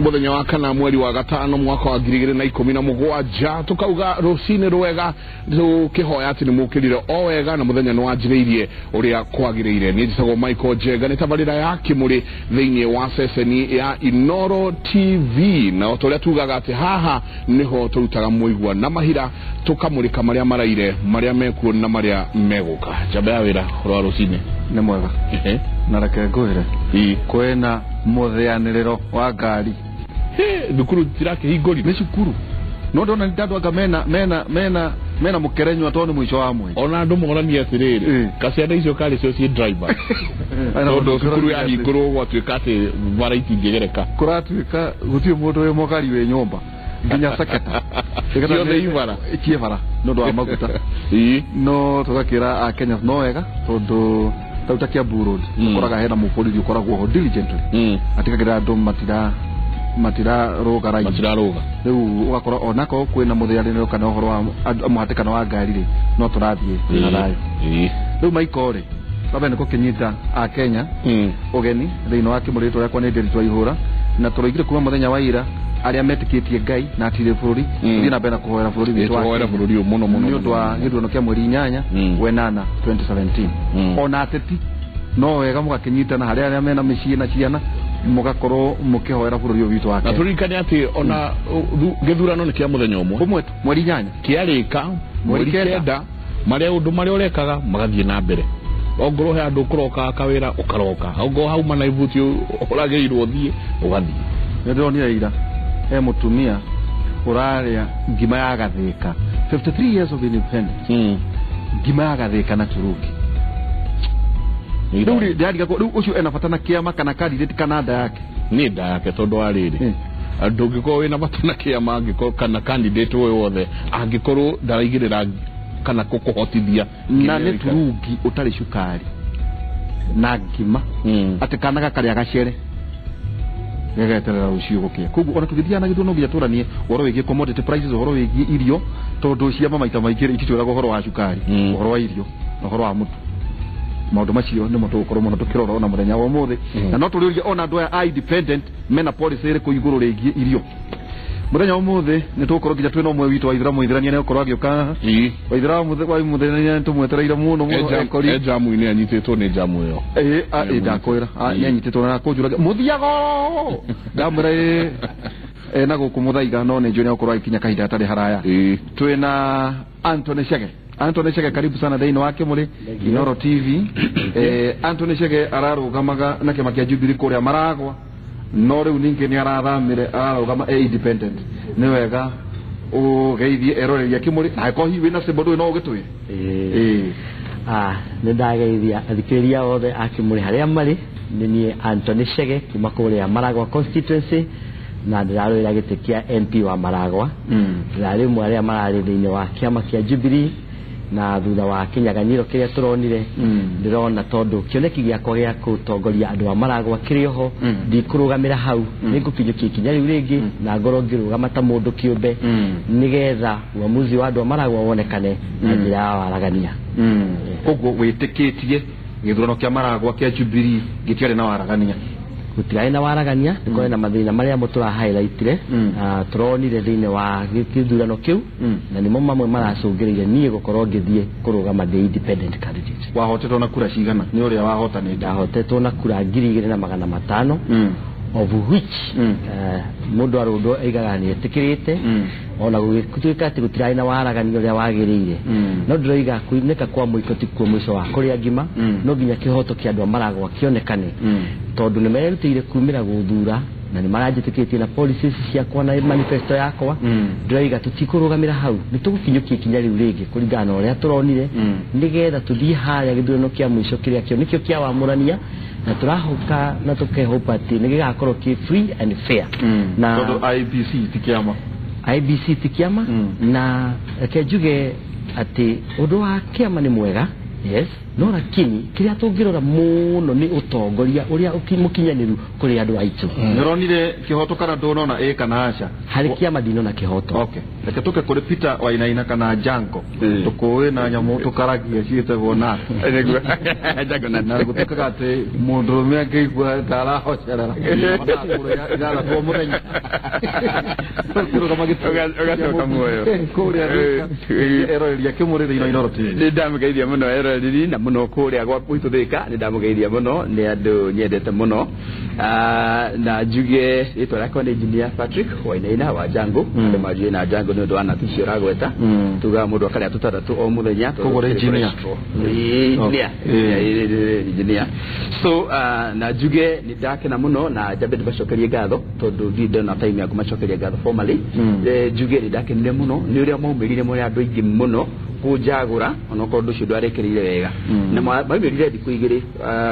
Muthenya wa kana mweri wa gatano mwaka wa 2017 tukauga rucini rwega tukihoya ati ni mukirire o wega na muthenya ni wanjiriirie uria kwagiriire. Ni njitagwo Michael Njenga, ni tabarira ya Kimuri thiini wa ceceni ya Inoro TV, na turia tugaga ati haha niho turutaga muigua na mahira tukamurika maria maraire maria mekuo na maria meguka. Njamba ya wira rwa rucini ni mwega na reke ngwire kwina mutheaniriro wa ngari. Thukuru tirakihingũrire ni cukuru no ndona ndandu anga mena mena mena mena mukerenywa to ni mwisho wa mweri. Ona andu moranie atiriri kaciana icio kari cio ci driver tondu cukuru yahingũrwo gwatuĩka ati bara itingĩgereka, kuratuĩka gũtirĩ mũndũ wĩ mũgari wĩ nyũmba nginya saketa ciothe ibara ikie bara nĩ ũndũ wa maguta. No tũgakĩra a Kenya no wega tondu tau ta Kiambu Road ukoraga hena mũborithi ũkoragwo ho diligently atigagĩrĩra andũ matiraruga raini matiraruga. Rĩu ũgakora onakorwo kwĩna mũthĩanĩro kana ũhoro wa mũhatĩkano wa ngari rĩ no tũrathiĩ na thayũ. Rĩu Michael rĩ twambe nĩ gũkĩnyita a Kenya ũgeni thĩinĩ wa Kimuri rĩtwa rĩakwa nĩ Ndiritu Waihũra, na tũroigire kuma mũthenya wa ira arĩa metĩkĩtie Ngai na atirĩ bũrũri tũthiĩ na mbere na kũhoera bũrũri witũ wa kũhoera bũrũri ũyũ mũno mũno nĩ ũndũ wa gĩthurano kĩa mweri 8 wenana 2017. Ona ateti no wega mũgakĩnyitana harĩa arĩa mena mĩciĩ na ciana mũgakorwo mũkĩhoera bũrũri ũyũ witũ wa Kenya. Na tũririkane atĩ ona gĩthurano nĩ kĩa mũthenya ũmwe ũmwe tu, mweri 8 kĩarĩka mweri 9, marĩa ũndũ marĩa ũrekaga magathiĩ na mbere. Ongorwo he andũ ũkũroka kawĩra ũkaroka, ongorwo hauma na ibuti ũragĩrĩirwo ũthiĩ ũgathiĩ. Nĩ ndĩronire ira he mũtumia ũrarĩa ngima ya gathĩka 53 years of independence, ngima ya gathĩka na turungi. Rĩu ndĩrariga rĩu ũcio ena bata na kĩama kana candidate kana nda yake nĩ nda yake tondũ wa rĩrĩ ndũngĩkorwo wĩna bata na kĩama angĩkorwo kana candidate ũyũ wothe angĩkorwo ndaraigĩrĩra kana gũkũhotithia na nĩ turungi ũtarĩ cukari na ngima atĩ kana gakarĩa gacere gagaeterera rũciũ gũkĩa. Koguo ona tũgĩthiaga na gĩthurano nginya tũranie ũhoro wĩgiĩ commodity prices, ũhoro wĩgiĩ irio, tondũ ciama maita maingĩ ititwĩraga ũhoro wa cukari, ũhoro wa irio na ũhoro wa mũtu. Maũndũ macio nĩmo tũgũkorwo mũno tũkĩrora ona mũthenya wa ũmũthĩ, na no tũrĩũrie ona andũ aya a independent mena policy ĩrĩkũ igũrũ rĩgiĩ irio. Mũthenya wa ũmũthĩ nĩ tũgũkorwo nginya twĩna ũmwe witũ Waithera Mũithĩrania nĩ gũkorwo agĩũka haha. Waithera wa Mũithĩrania nĩ tũmwetereire mũno mũno ekori e jamu-inĩ anyitĩtwo nĩ jamu ĩyo. Ĩĩ ndakwĩra nĩ anyitĩtwo na kũnjũraga mũthiago ndamwĩra ĩĩ na gũkũ mũthaiga, no nĩ njũĩ nĩ gũkorwo agĩkinya kahinda gatarĩ haraya. Twĩna Anthony Chege. Anthony Chege, karibu sana thĩinĩ wa Kimuri Inoro TV. Anthony Chege ararũgamaga na kĩama kĩa Jubilee kũrĩa Maragwa, no rĩu ningĩ nĩ arathamire ararũgama e independent. Nĩ wega ũgeithie eroreria Kimuri, na angĩkorwo hihi wĩna symbol ndũĩ no ũgĩtwĩre. Nĩ ndageithia athikĩrĩria othe a Kimuri harĩa marĩ. Nĩ niĩ Anthony Chege kuma kũrĩa Maragwa constituency, na ndĩrarũĩra gĩtĩ kĩa MP wa Maragwa. Ndĩrarĩ ũmwe arĩa mararĩ thĩinĩ wa kĩama kĩa Jubilee, na thutha wa kĩnyaganyĩro kĩrĩa tũronire ndĩrona tondũ kĩoneki gĩakwa gĩa gũtongoria andũ a Maragwa kĩrĩ oho, ndikũrũgamĩra hau, nĩngũkinyũkia ikinya rĩu rĩngĩ na ngorwo ngĩrũgama ta mũndũ kĩũmbe nĩgetha uamuzi wa andũ a Maragwa wonekane na njĩra ya waragania. Koguo wĩtĩkĩtie gĩthurano kĩa Maragwa kĩa Jubilee gĩtiarĩ na waragania? Gũtirarĩ na waragania, nĩ kũrĩ na mathĩna marĩa mo tũra highlightire tũronire thĩinĩ wa gĩthurano kĩu, na nĩmo mamwe maracũngĩrĩire niĩ gũkorwo ngĩthiĩ kũrũgama ndĩ independent candidate. Wahotetwo na kura cigana nĩ ũrĩa wahotanĩte? Ndahotetwo na kura 2500, of which mũndũ arũndwo aigaga nĩ etĩkĩrĩte, ona gũgĩtuĩka atĩ gũtirarĩ na waragania ũrĩa wagĩrĩire. No ndĩroiga kuinĩka kwa mũiko ti kuo mũico wa kũrĩa ngima, no nginya kĩhoto kĩa andũ a Maragwa kĩonekane, tondũ nĩ merutĩire kumĩra gũthura na nĩ maranjĩtĩkĩtie na policies ciakwa na manifesto yakwa. Ndĩroiga tũtikũrũgamĩra hau, nĩ tũgũkinyũkia ikinya rĩu rĩngĩ kũringana na ũrĩa tũronire, nĩgetha tũthiĩ harĩa gĩthurano kĩa mũico kĩrĩa kĩo nĩkĩo kĩa wamũrania, na tũrahoka na tũkehopa atĩ nĩ gĩgakorwo kĩ free and fair. Na tondũ IEBC ti kĩama, IEBC ti kĩama, na reke njuge atĩ ũndũ wa kĩama nĩ mwega, yes, No lakini kĩrĩa tũngĩrora mũno nĩ ũtongoria ũrĩa mũkinyanĩru kũrĩ andũ aitũ. Nĩũronire kĩhoto kana ndũnona ĩ kana aca? Harĩ kĩama ndinona kĩhoto. Okay. Reke tũke kũrĩ Peter Wainaina kana Jango. Tũkũĩ na nyamũ tũkaragia ciĩtagwo nut. Na gũtuĩkaga atĩ mũndũrũme angĩigua ta arahocerera ithathatũ o mũthenya ũgacoka muoyo kũrĩa eroreria kĩmũrĩ thĩinĩ wa Inooro TV. Nĩ ndamũgeithia mũno eroreri na mũno kũrĩa gwa gwitũ Thĩka, nĩ ndamũgeithia mũno, nĩ andũ nyendete mũno. Na njuge rĩtwa rĩakwa nĩ Engineer Patrick Wainaina wa Jango. Andũ manjũĩ na Jango nĩ ũndũ wa nati icio ũragweta. Tugaga mũndũ akarĩa tũtandatũ o mũthenya. Koguo nĩ engineer. Engineer. Engineer. So na njuge nĩ ndakena mũno na njambe ndĩmacokerie ngatho tondũ ndirĩ ndona time ya kũmacokeria ngatho formally. Njuge nĩ ndakenire mũno nĩ ũrĩa maumĩrire mũrĩ andũ aingĩ mũno kũnjagũra onokorwo ũndũ ũcio ndwarekereire wega. Na maumĩrire thikũ igĩrĩ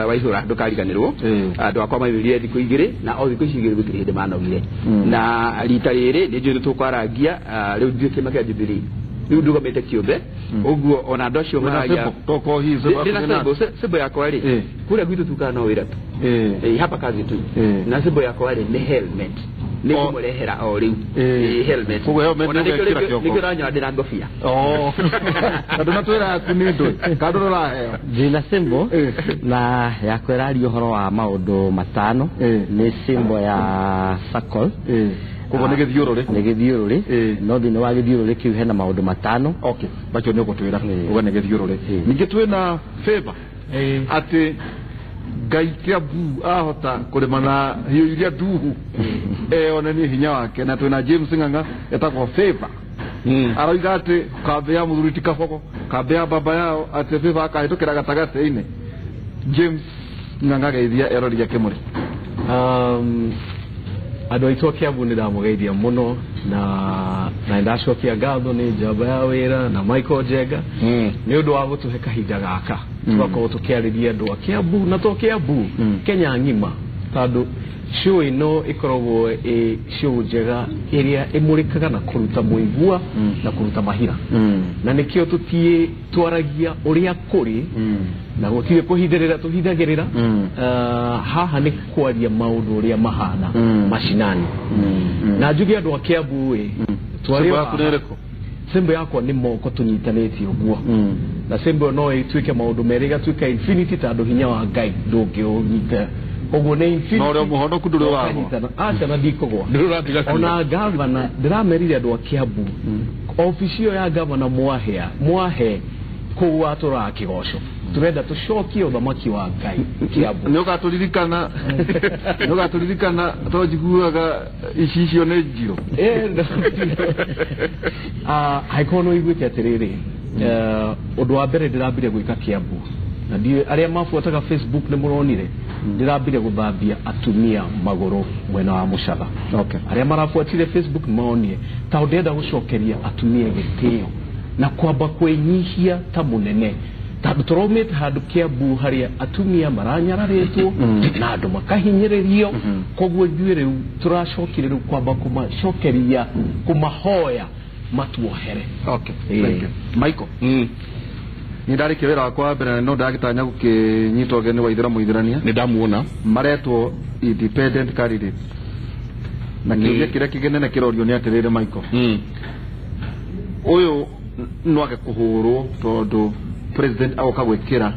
waihũra ndũkariganĩrwo. Andũ akwa maumĩrire thikũ igĩrĩ na o thikũ ici igĩrĩ gũtirĩ hĩndĩ manogire. Na rita rĩrĩ nĩ njũĩ nĩ tũkwarangia rĩu ndiũĩ kĩama kĩa Jubilee rĩu ndũgamĩte kĩũmbe ũguo ona andũ acio maragia ndĩna symbol yakwa rĩ kũrĩa gwitũ tukaga no wĩra tu hapa kazi tu na symbol yakwa rĩ nĩ helmet nĩ ngũmũrehera o rĩu helmet. Koguo helmet nĩkĩo ũranyona ndĩna ngobia. Tondũ natwĩra yaku nĩ ndũĩ kana ndũraheo. Ndĩna symbol na yakwa ĩraria ũhoro wa maũndũ matano. Nĩ symbol ya circle. Koguo nĩ gĩthiũrũrĩ. Nĩ gĩthiũrũrĩ. No thĩinĩ wa gĩthiũrũrĩ kĩu hena maũndũ matano. Okay, macio nĩ ũgũtwĩra uga nĩ gĩthiũrũrĩ. Ningĩ twĩna favor atĩ Ngai Kiambu ahota kũrĩma na hiũ iria nduhu eyonanie hinya wake. Na twĩna James Ng'ang'a etagwo Favor. Aroiga atĩ kambĩ ya mũthuri ti Kabogo, kambĩ ya baba yao, atĩ Favor akahĩtũkĩra gatagatĩ-inĩ. James Ng'ang'a geithia eroria kĩmũrĩ. Andũ aitũ a Kiambu nĩ ndamũgeithia mũno na ndacokia ngatho nĩ njamba ya wĩra na Michael Njenga nĩ ũndũ wa gũtũhe kahinda gaka tũgakorwo tũkĩarĩria andũ a Kiambu na to Kiambu Kenya ng'ima tondũ show ĩno ĩkoragwo ĩ show njega ĩrĩa ĩmũrĩkaga na kũruta mũigua na kũruta mahira na nĩkĩo tũtiĩ twaragia ũrĩa kũrĩ na gũtirĩ kũhithĩrĩra tũhithagĩrĩra. Haha nĩ kwaria maũndũ ũrĩa mahana macinani. Na njuge andũ a Kiambu ĩ symbol yakwa nĩ moko tũnyitanĩtie ũguo na symbol no ĩtuĩke maũndũ merĩ ĩgatuĩka infinity tondũ hinya wa Ngai ndũngĩũnyita ũguo nĩ infinity. No ũrĩa mũhonoku ndũrĩ wagwa. Aca na ndikũgwa. Ona gavana ndĩramerire andũ a Kiambu obici ĩyo ya gavana mwahe kũu watũraga kĩgoco tũrenda tũcokie ũthamaki wa Ngai Kiambu. Nĩ ũgatũririkana nĩ ũgatũririkana tondũ njiguaga ici icio nĩ njirũ. Angĩkorwo nĩ ũiguĩte atĩrĩrĩ ũndũ wa mbere ndĩrambire gwĩka Kiambu na ndiũĩ arĩa mabuataga Facebook nĩ mũronire ndĩrambire gũthambia atumia magũrũ mwena wa Mũcatha. Arĩa marabuatire Facebook nĩ maonire tondũ ndĩrenda gũcokeria atumia gĩtĩo na kwamba kwĩnyihia ta mũnene tondũ tũraumĩte handũ Kiambu harĩa atumia maranyararĩtwo na andũ makahinyĩrĩrio. Koguo ithuĩ rĩu tũracokire rĩu kwamba kũmacokeria kũmahoya matuohere. Okay, thank you. Michael, nĩ ndarĩkia wĩra wakwa wa mbere na no ndagĩtanya gũkĩnyitwo ũgeni wa Ithĩra Mũithĩrania. Nĩ ndamuona. Maretwo independent candidates. Na kĩũria kĩrĩa kĩnene kĩrorio nĩ atĩrĩrĩ Michael, ũyũ no age kũhũrwo tondũ president agoka gwĩkĩra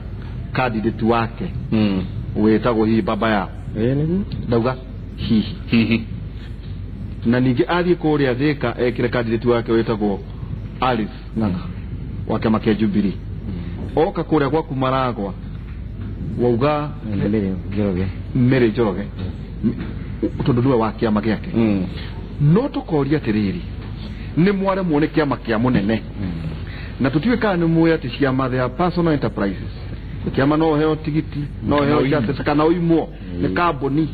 candidate wake wĩtagwo hihi baba yao. Ndauga hihi. Na ningĩ athiĩ kũrĩa Thĩka ekĩre candidate wake wĩtagwo Alice Ng'ang'a wa kĩama kĩa Jubilee. Oka kũrĩa gwaku Maragwa wauga Mary Njoroge tondũ nĩwe wa kĩama gĩake. No tũkoria atĩrĩrĩ nĩ mwaremwo nĩ kĩama kĩa mũnene na tũtiũĩ kana nĩ mũĩ atĩ ciama they are personal enterprises. Kĩama no ũheo tigiti no ũheo justice kana ũimwo nĩ kambuni.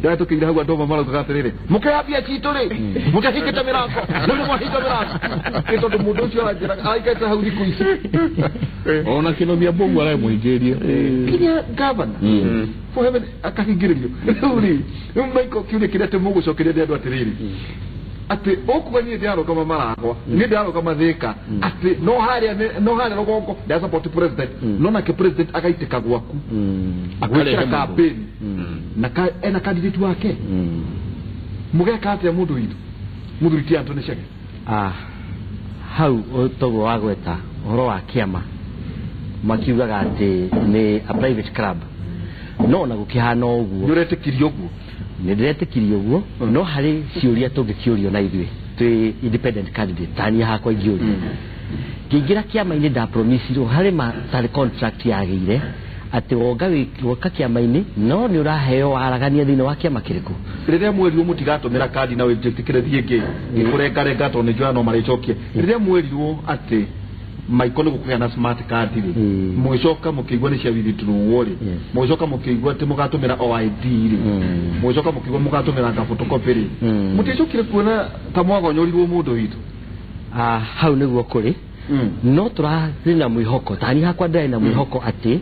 Ndĩratũkĩire hau andũ maraugaga atĩrĩrĩ mũkĩambia citũ rĩ mũkĩhingĩte mĩrango rĩu nĩ mwahinga mĩrango nĩ tondũ mũndũ ũcio aranjĩra aikarĩte hau thikũ ici ona kĩnomia mbogu aremũhingĩrĩria nginya gavana for heaven akahingĩrĩrio. Rĩu rĩ rĩu Michael kĩũria kĩrĩa atĩ mũgũcokeria nĩ andũ atĩrĩrĩ Atĩ ũkuga niĩ ndĩrarũgama Maragwa, niĩ ndĩrarũgama Thika, atĩ no harĩa rũgongo ndĩra support president, no nake president agaitĩka gwaku agwĩkĩra campaign na ena candidate wake. Mũgeka atĩa mũndũ witũ mũthuri ti Anthony Chege? Hau toguo wagweta ũhoro wa kĩama makiugaga atĩ nĩ a private club, no na gũkĩhana ũguo. Nĩũretĩkirie ũguo? Nĩ ndĩretĩkirie ũguo, no harĩ ciũria tũngĩkĩũrio na ithuĩ twĩ independent candidate tania hakwa ingĩũria. Ngĩingĩra kĩama-inĩ ndapromisirwo harĩ tarĩ contract yagĩire atĩ woka kĩama-inĩ no nĩ ũraheo waragania thĩinĩ wa kĩama kĩrĩkũ. Rĩrĩa mwerirwo mũtigatũmĩra kandi na wĩtĩkĩre thiĩ ngĩ ngĩkũrengarenga tondũ nĩnjũĩ no marĩcokie. Rĩrĩa mwerirwo atĩ Michael nĩ gũkũgĩa na smart card rĩ, mũgĩcoka mũkĩigua nĩ cia withdraw rĩ, mũgĩcoka mũkĩigua atĩ mũgatũmĩra OID rĩ, mũgĩcoka mũkĩigua mũgatũmĩra nga photocopy rĩ, mũtiacokire kuona ta mwagonyorirwo mũndũ witũ? Hau nĩguo kũrĩ. No tũrarĩ na mwĩhoko, tani hakwa ndĩrarĩ na mwĩhoko atĩ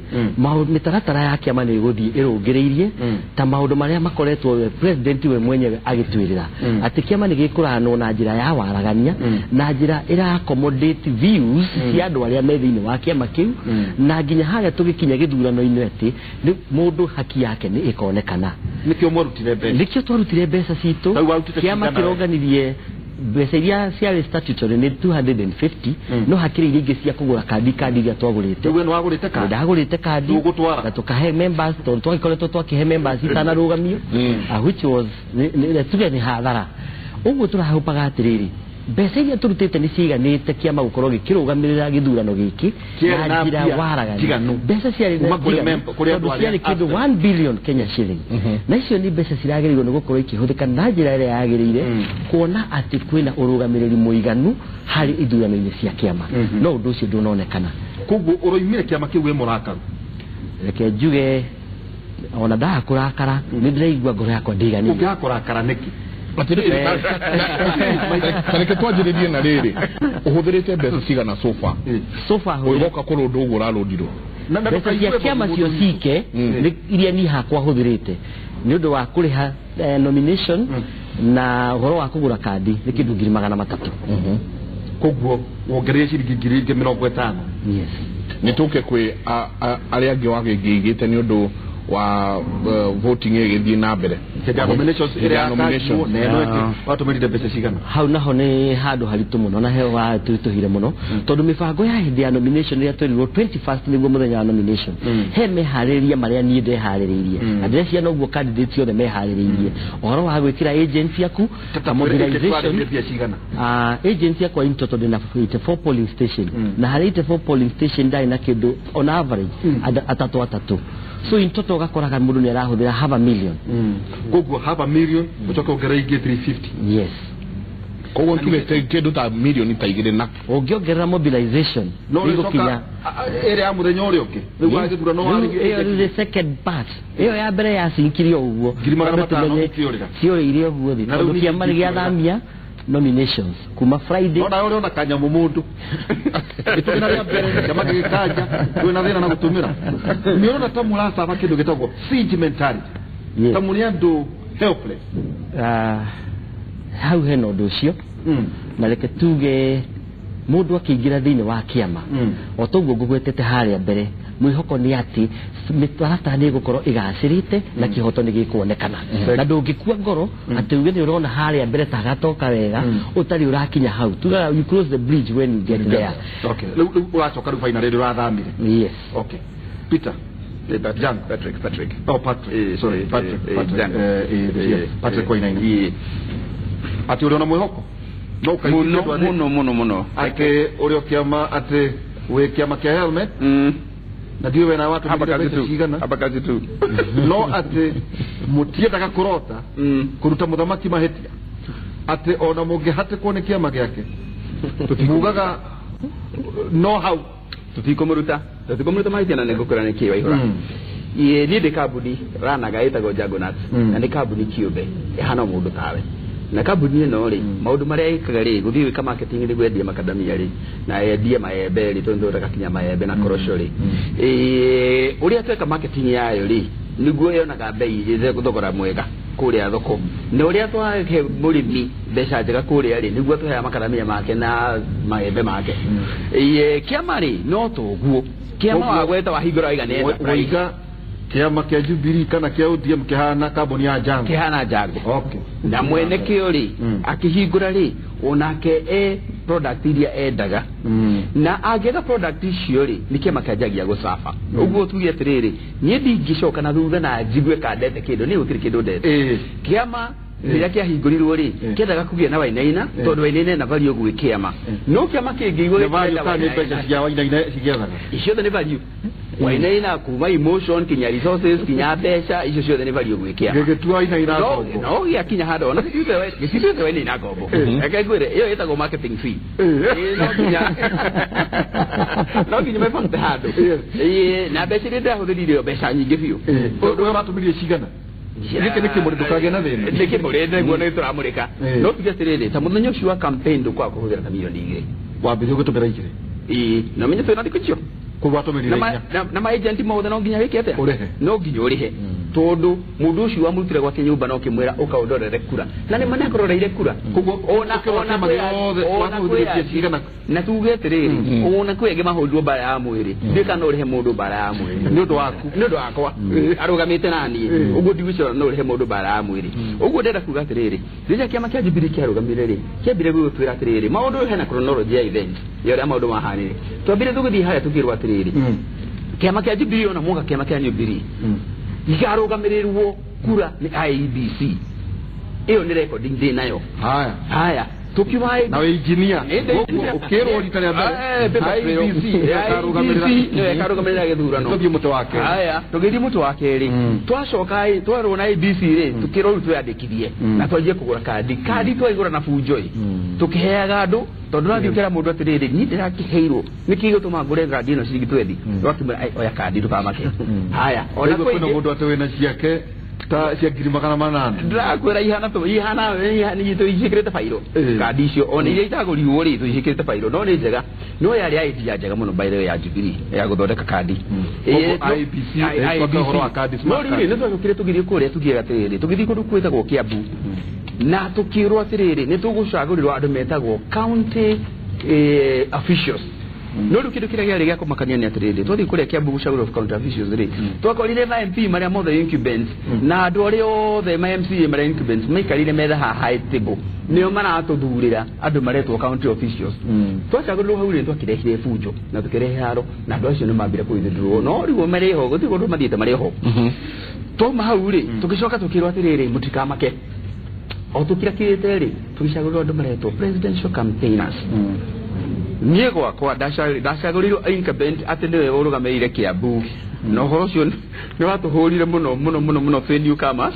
mĩtaratara ya kĩama nĩ ĩgũthiĩ ĩrũngĩrĩirie ta maũndũ marĩa makoretwo we president we mwenyewe agĩtwĩrĩra atĩ kĩama nĩ gĩkũranwo na njĩra ya waragania na njĩra ĩra accommodate views cia andũ arĩa me thĩinĩ wa kĩama kĩu, na nginya harĩa tũgĩkinya gĩthurano-inĩ atĩ mũndũ haki yake nĩ ĩkonekana. Nĩkĩo mwarutire mbeca? Nĩkĩo twarutire mbeca citũ. Kĩama kĩronganirie mbeca iria ciarĩ statutory nĩ 250, no hakĩrĩ iria ingĩ cia kũgũra kandi iria twagũrĩte. Rĩu we nĩwagũrĩte kandi? Ndagũrĩte kandi na tũkahe members, tondũ twagĩkoretwo twakĩhe members itanarũgamio, which was tuge nĩ hathara. Ũguo tũrahũpaga atĩrĩrĩ, mbeca iria tũrutĩte nĩ ciiganĩte kĩama gũkorwo gĩkĩrũgamĩrĩra gĩthurano gĩkĩ na njĩra waragania. Mbeca ciarĩ tondũ ciarĩ kĩndũ 1 billion Kenya shilling, na icio nĩ mbeca ciragĩrĩirwo nĩ gũkorwo ikĩhũthĩka na njĩra ĩrĩa yagĩrĩire kuona atĩ kwĩna ũrũgamĩrĩri mũiganu harĩ ithurano-inĩ cia kĩama, no ũndũ ũcio ndũnonekana. Koguo ũroimire kĩama kĩu wĩ mũrakaru? Reke njuge ona ndaga kũrakara nĩ ndĩraigua ngoro yakwa ndĩiganĩire. Ũngĩaga kũrakara nĩkĩ? Tareke twanjĩrĩrie na rĩrĩ, ũhũthĩrĩte mbeca cigana sofa? Sofa ũgĩgoka kũrũndwo ũguo ũrarũndirwo? Mbeca cia kĩama cio cike iria niĩ hakwa hũthĩrĩte nĩ ũndũ wa kũrĩha nomination na ũhoro wa kũgũra kandi nĩ kĩndũ 300,000. Koguo wongereire ciringi 50,000. Yes. Nĩ tũke kwĩ arĩa angĩ wagĩngĩigĩte nĩ ũndũ wa voting ĩgĩthiĩ na mbere. Watũmĩrire mbeca cigana? Hau naho nĩ handũ haritũ mũno na he watũritũhire mũno tondũ mĩbango ya hĩndĩ ya nomination ĩrĩa twerirwo 21st nĩguo mũthenya wa nomination, he meharĩrĩria marĩa niĩ ndeharĩrĩirie na ndĩreciria noguo candidates othe meharĩrĩirie ũhoro wa gwĩkĩra agents yaku mobilization. Agents yakwa in total ndĩna 84 polling station, na harĩ 84 polling station ndarĩ na kĩndũ on average atatũ. So in total ũgakoraga mũndũ nĩ arahũthĩra 500,000. Koguo 500,000 ũcoke wongerere ingĩ 350. Yes. Koguo tuge kĩndũ ta mirioni ta 2 na ũngĩongerera mobilization no rĩcoka ĩrĩa ya mũthenya ũrĩa ũngĩ rĩu wa gĩthurano warĩ the second part ĩyo ya mbere yacinkirio ũguo 500,000 ciorĩra ciorĩire ũguo thĩ tondũ kĩama nĩ gĩathamia nominations kuma Friday. No nawe ũrona kanyamũ mũndũ gĩtũmĩra rĩa mbere kĩama gĩgĩkanja kwĩna thĩna na gũtũmĩra. Nĩ ũrona ta mũracaba kĩndũ gĩtagwo siege mentality, ta mũrĩ andũ helpless. Hau hena ũndũ ũcio, na reke tuge mũndũ akĩingĩra thĩinĩ wa kĩama o toguo ngũgwetete harĩa mbere, mwĩhoko nĩ atĩ mĩtaratara nĩ ĩgũkorwo ĩgacĩrĩte na kĩhoto nĩ gĩkuonekana, na ndũngĩkua ngoro atĩ uge nĩ ũrona harĩa mbere ta gatoka wega ũtarĩ ũrakinya hau. Tugaga you cross the bridge when you get there. Okay, rĩu ũracoka rĩu finally rĩu ũrathamire. Yes. Okay. Peter. Jan. Patrick. Oh, Patrick. Sorry, Patrick. Patrick Wainaina. Atĩ ũrĩ ona mwĩhoko? No mũno mũno mũno atĩ ũrĩ o kĩama atĩ wĩ kĩama kĩa helmet na ndiũĩ we nawe watũmĩrire mbeca cigana hapa kazi tu no atĩ mũtiendaga kũrota kũruta mũthamaki mahĩtia atĩ ona mũngĩhatĩkwo nĩ kĩama gĩake mugaga no hau tũtikũmũruta mahĩtia na nĩngũkwĩra nĩkĩ waihũra. Niĩ ndĩ kambuni ranaga ĩtagwo Jagunat, na nĩ kambuni kĩũmbe ĩhana mũndũ tawe. Na kambuni ĩno rĩ, maũndũ marĩa ĩkaga rĩ, gũthiĩ gwĩka marketing nĩ kwendia makadamia rĩ, na endie maembe rĩ, tondũ nĩtũgakinya maembe na korosho rĩ, ũrĩa tweka marketing yayo rĩ, nĩguo yonaga bei thogora mwega. kũrĩa thoko na ũrĩa twahe mũrĩmi mbeca njega kũrĩa rĩ nĩguo tũheaga makaramia make na maembe make. Kĩama rĩ no toguo kĩama wagweta wahingũra waigana enterprise kĩama kĩa Jubilee kana kĩa ODM kĩhana kambuni ya Jango kĩhana Jango. Okay. Na mwene kĩo rĩ akĩhingũra rĩ onake e product iria endaga na angĩaga product icio rĩ nĩ kĩama kĩanjagia gũcaba. Ũguo tuge atĩrĩrĩ niĩ ndingĩcoka na thutha na njigue kandete kĩndũ niĩ gũtirĩ kĩndũ ndete. Kĩama rĩrĩa kĩahingũrirwo rĩ kĩendaga kũgĩa na Wainaina tondũ Wainaina ena value gwĩ kĩama no kĩama kĩngĩigua gĩkĩenda Wainaina cia Wainaina cigĩethaga icio nĩ value Wainaina kuma emotion kinya resources kinya mbeca icio ciothe nĩ value gwĩ kĩama gĩgĩtua Wainaina ngombo no gĩakinya handũ ona gĩtituĩte Wainaina ngombo reke ngwĩre ĩyo ĩtagwo marketing fee no nginya mebangte handũ na mbeca iria ndĩrahũthĩrire mbeca nyingĩ biũ tondũ ũratũmĩrire cigana gĩkĩ nĩ kĩmũrĩ ndũkagĩe na thĩna nĩ kĩmũrĩ nĩguo nĩ tũramũrĩka no tuge atĩrĩrĩ ta mũthenya ũcio wa campaign ndũkwaga kũhũthĩra ta milioni 2 wambĩrĩria gũtũmĩra 2 ĩĩ na menye twĩna thikũ icio koguo watũmĩrire inya na ma agent mothe no nginya wĩke atĩa ũrĩhe no nginya ũrĩhe tondũ mũndũ ũcio wamũrutire gwake nyũmba no ũkĩmwĩra ũka ũndorere kura na nĩ ma nĩakũroreire kura koguo ona na tuge atĩrĩrĩ ona kwĩ angĩ mahũrirwo mbara ya mwĩrĩ ndiũĩ kana no ũrĩhe mũndũ mbara ya mwĩrĩ nĩ ũndũ waku nĩ ũndũ wakwa arũgamĩte na niĩ ũguo ndigwĩciria no ũrĩhe mũndũ mbara ya mwĩrĩ ũguo ndĩrenda kuga atĩrĩrĩ rĩrĩa kĩama kĩa Jubilee kĩarũgamire rĩ kĩambire gũgĩtwĩra atĩrĩrĩ maũndũ hena chronology ya event ya ũrĩa maũndũ mahanire twambire tũgĩthiĩ harĩa tũkĩrwo atĩrĩrĩ kĩama kĩa Jubilee ona mwoka kĩama kĩa Jubilee gĩkarũgamĩrĩrwo kura nĩ IEBC ĩyo nĩ recording ndĩ nayo haya haya tukiuma na wĩ engineer ũkĩrwo rita rĩa mbere IEBC ĩkarũgamĩrĩra gĩthurano tũthiĩ mũtĩ wa kerĩ haya tũgĩthiĩ mũtĩ wa kerĩ twacoka twarwo na IEBC rĩ tũkĩrwo rĩu twĩyandĩkithie na twanjie kũgũra kandi twaigũra na bunjo ĩ tũkĩheaga andũ tondũ nathiĩ ũkĩra mũndũ atĩrĩrĩ niĩ ndĩrakĩheirwo nĩkĩ gĩgũtũma ngũre kandi ĩno ciringi 20 ũgakĩmwĩra oya kandi ndũkamake haya ona kwĩna mũndũ atĩ wĩna ciake ta cia 800 ndĩrakwĩra ihana ihana tũiciĩkĩrĩte bairũ kandi icio ona iria itagũrirwo rĩ tũiciĩkĩrĩte bairũ no nĩ njega no yarĩ idea njega mũno by the way ya Jubilee ya gũthondeka kandi IEBC no rĩu rĩ nĩ twacokire tũgĩthiĩ kũrĩa tũgiaga atĩrĩrĩ tũgĩthiĩ kũndũ kwĩtagwo Kiambu na tũkĩrwo atĩrĩrĩ nĩ tũgũcagũrĩrwo andũ metagwo county officials no rĩu kĩndũ kĩrĩa kĩarĩ gĩa kũmakania nĩ atĩrĩrĩ twathiĩ kũrĩa Kiambu gũcagũrwo county officials rĩ twakorire ma MP marĩa mothe incumbents na andũ arĩa othe ma MCA marĩa incumbents maikarire metha haha high table nĩo maratũthurĩra andũ maretwo county officials twacagũrirwo hau rĩ twakĩrehire bunjo na tũkĩrehe haro na andũ acio nĩ mambire kũithũrwo no rĩu marĩ ho gũtirĩ kũndũ mathiĩte marĩ ho twauma hau rĩ tũgĩcoka tũkĩrwo atĩrĩrĩ mũtikamake o tũkirakirĩte rĩ tũgĩcagũrĩrwo andũ maretwo presidential campaigners niĩ gwakwa ndacagũrirwo incumbent atĩ nĩwe ũrũgamĩrĩire Kiambu na ũhoro ũcio nĩ watũhũrire mũno mũno mũno mũno twĩ newcomers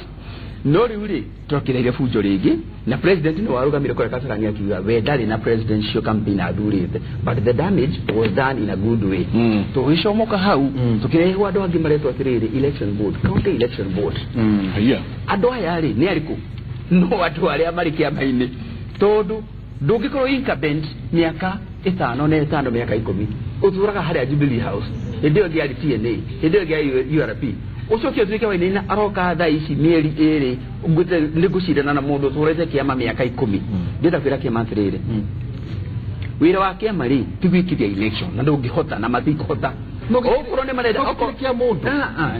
no rĩu rĩ twakĩreire bunjo rĩngĩ na president nĩ warũgamire kũrĩa Kasarani akiuga we ndarĩ na presidential campaign athurĩte but the damage was done in a good way tũgĩcomoka hau tũkĩrehwo andũ angĩ maretwo atĩrĩrĩ election board county election board andũ aya rĩ nĩ arĩkũ no andũ arĩa marĩ kĩama-inĩ tondũ ndũngĩkorwo incumbent mĩaka 5 na 5 mĩaka 10 ũtũraga harĩa Jubilee House hĩndĩ ĩyo ĩngĩ yarĩ TNA hĩndĩ ĩyo ĩngĩ yarĩ URP ũcoke ũtuĩke Wainaina aroka thaa ici mĩeri 2 nĩ ngũcindana na mũndũ ũtũrĩte kĩama mĩaka 10 ndĩrenda kwĩra kĩama atĩrĩrĩ wĩra wa kĩama rĩ ti gwĩkithia election na ndũngĩhota na matikũhota okorwo nĩ marenda kĩa mũndũ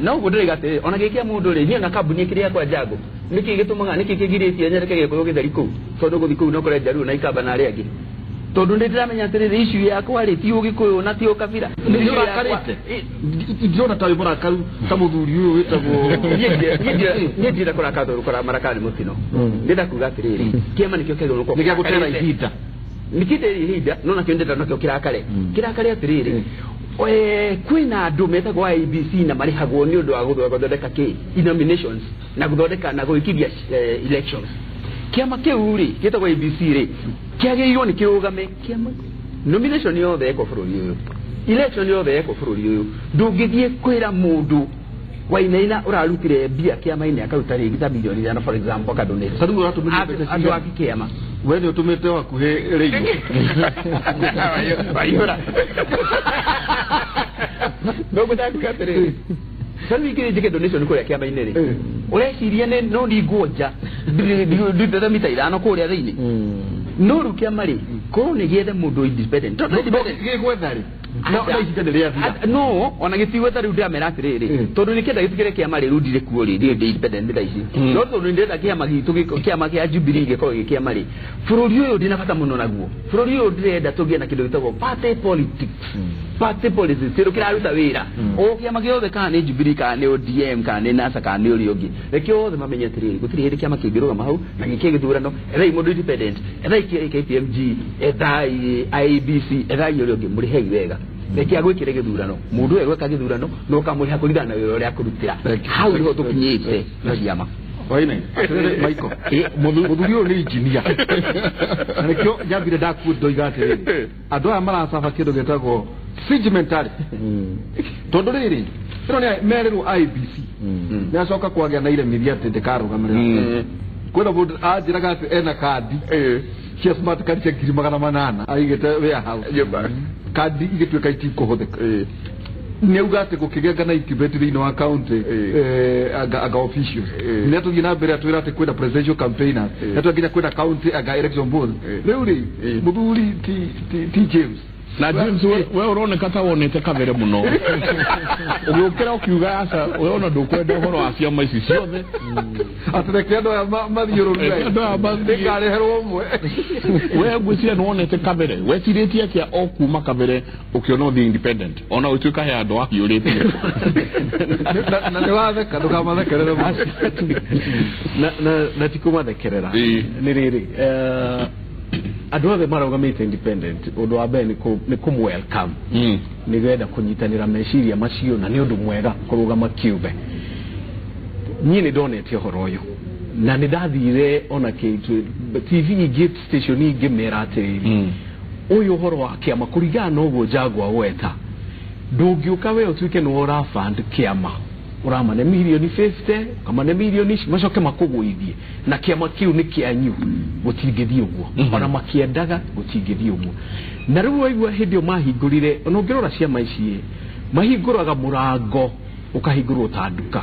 no ũguo ndĩroiga atĩrĩrĩ ona gĩ kĩa mũndũ rĩ niĩ ona kambuni ĩkĩrĩ yakwa Jango nĩkĩ gĩtũmaga nĩkĩ kĩgirĩtie nyendeke Gĩkũyũ gĩtheri kũu tondũ gũthiĩ kũu no kũrĩa Njaruo na Ikamba na arĩa angĩ tondũ nĩ ndĩramenya atĩrĩrĩ issue yakwa rĩ ti Ũgĩkũyũ na ti ũkabira nĩ ũrakarĩte ndĩrona ta wĩ mũrakaru ta mũthuri ũyũ wĩtagwo niĩ ndirenda kũrakara tondũ kũra marakara nĩ mũtino ndĩrenda kuga atĩrĩrĩ kĩama nĩkĩo kĩagĩrĩirwo nĩ gĩa gũtera ihinda nĩkĩte ihinda no nakĩo ndĩrenda nakĩo kĩrakare kĩrakare atĩrĩrĩ kwĩna andũ metagwo IEBC na marĩhagwo nĩ ũndũ wa gũthondeka kĩ nominations na gũthondeka na gwĩkithia elections kĩama kĩu rĩ gĩtagwo IEBC rĩ kĩagĩrĩirwo nĩ kĩrũgame kĩama nomination yothe ĩkwo bũrũri ũyũ election yothe ĩkwo bũrũri ũyũ ndũngĩthiĩ kwĩra mũndũ Wainaina ũrarutire mbia kĩama-inĩ akaruta rĩngĩ ta milioni 5 for example akadonate ta rĩu ũratũmĩrire mbeca andũ a kĩama we nĩ ũtũmĩte hakuhĩ rĩu waihũra no ngũtaka kuga atĩrĩrĩ ta rĩu ingĩ njĩke donation kũrĩa kĩama-inĩ rĩ Ũreciria nĩ no ndingwo nja ndutete mita 5 kũrĩa thĩinĩ. No rĩu kĩama rĩ korwo nĩ gĩethe mũndũ independent. Tondũ independent gĩgwetha rĩ no ihinda nĩ rĩathira. No ona gĩtigwetha rĩu ndĩramera atĩrĩrĩ tondũ nĩkĩenda gĩtigĩre kĩama rĩ rĩu ndirĩ kuo rĩ ndirĩ ndĩ independent thaa ici. No tondũ nĩndĩrenda kĩama gitũ kĩama kĩa Jubilee gĩkorwo gĩ kĩama rĩ bũrũri ũyũ ndĩna bata mũno naguo. Bũrũri ũyũ ndĩrenda tũgĩe na kĩndũ gĩtagwo party politics. Party politics kĩndũ kĩraruta wĩra. O kĩama gĩothe kana nĩ Jubilee kana nĩ ODM kana nĩ NASA kana nĩ ũrĩa ũngĩ. Reke othe mamenye atĩrĩrĩ gũtirĩ hĩndĩ kĩama kĩngĩrũgama hau na gĩkĩe gĩthurano ethai mũndũ independent ethai KPMG ethai IEBC ethai ũrĩa ũngĩ mũrĩhei wega. Reke agwĩkĩre gĩthurano mũndũ ũyũ egwĩka gĩthurano no ũkamũrĩha kũringana na wĩra ũrĩa akũrutĩra. Hau nĩho tũkinyĩte na ciama. Waina atĩrĩrĩ Michael mũthuri ũyũ nĩ engineer na nĩkĩo njambire ndakuo ndoiga atĩrĩrĩ andũ aya maracaba kĩndũ gĩtagwo siege mentality tondũ rĩrĩ ĩno nĩ merĩrwo IEBC nĩ acoka kwagĩa na iremithia atĩ ndĩkarũgamĩrĩra. Kwĩna mũndũ anjĩraga atĩ ena kandi cia smart card cia 800,000 aigĩte warehouse kandi igĩtuĩka itikũhũthĩka. Nĩ auga atĩ gũkĩgĩa na incubate thĩinĩ wa county anga officials nĩ atũthiĩ na mbere atwĩra atĩ kwĩna presidential campaigners nĩ atwĩra nginya kwĩna county anga election board. Rĩu rĩ mũthuri ti James na James we ũroneka ta wonete kabere mũno ũgĩũkĩra ũkiuga aca we ona ndũkwenda ũhoro wa ciama ici ciothe atĩ reke andũ aya mathiũrũrũke andũ aya mathiĩ nĩngareherwo ũmwe. We ngwĩciria nĩ wonete kabere wecirĩtie atĩa o kuma kabere ũkĩona ũthiĩ independent ona ũtuĩka he andũ ahiũrĩtie na nĩ watheka ndũkamathekerere na ti kũmathekerera nĩ rĩrĩ andũ othe marũgamĩte independent ũndũ wa mbere nĩ kũmwelcome nĩgetha kũnyitanĩra meciria macio na nĩ ũndũ mwega kũrũgama kĩũmbe. Niĩ nĩ ndonete ũhoro ũyũ na nĩ ndathire ona TV ingĩ station ingĩ mera atĩrĩrĩ ũyũ ũhoro wa kĩama kũringana na ũguo Jaguar gweta ndũngĩũka we ũtuĩke nĩwe ũraband kĩama ũramane mirioni 50 ũkamane mirioni ici macoke makũgũithie na kĩama kĩu nĩ kĩanyu gũtingĩthiĩ ũguo ona makĩendaga gũtingĩthiĩ ũguo. Na rĩu waigua hĩndĩ ĩyo mahingũrire ona ũngĩrora ciama ici mahingũraga mũrango ũkahingũrwo ta nduka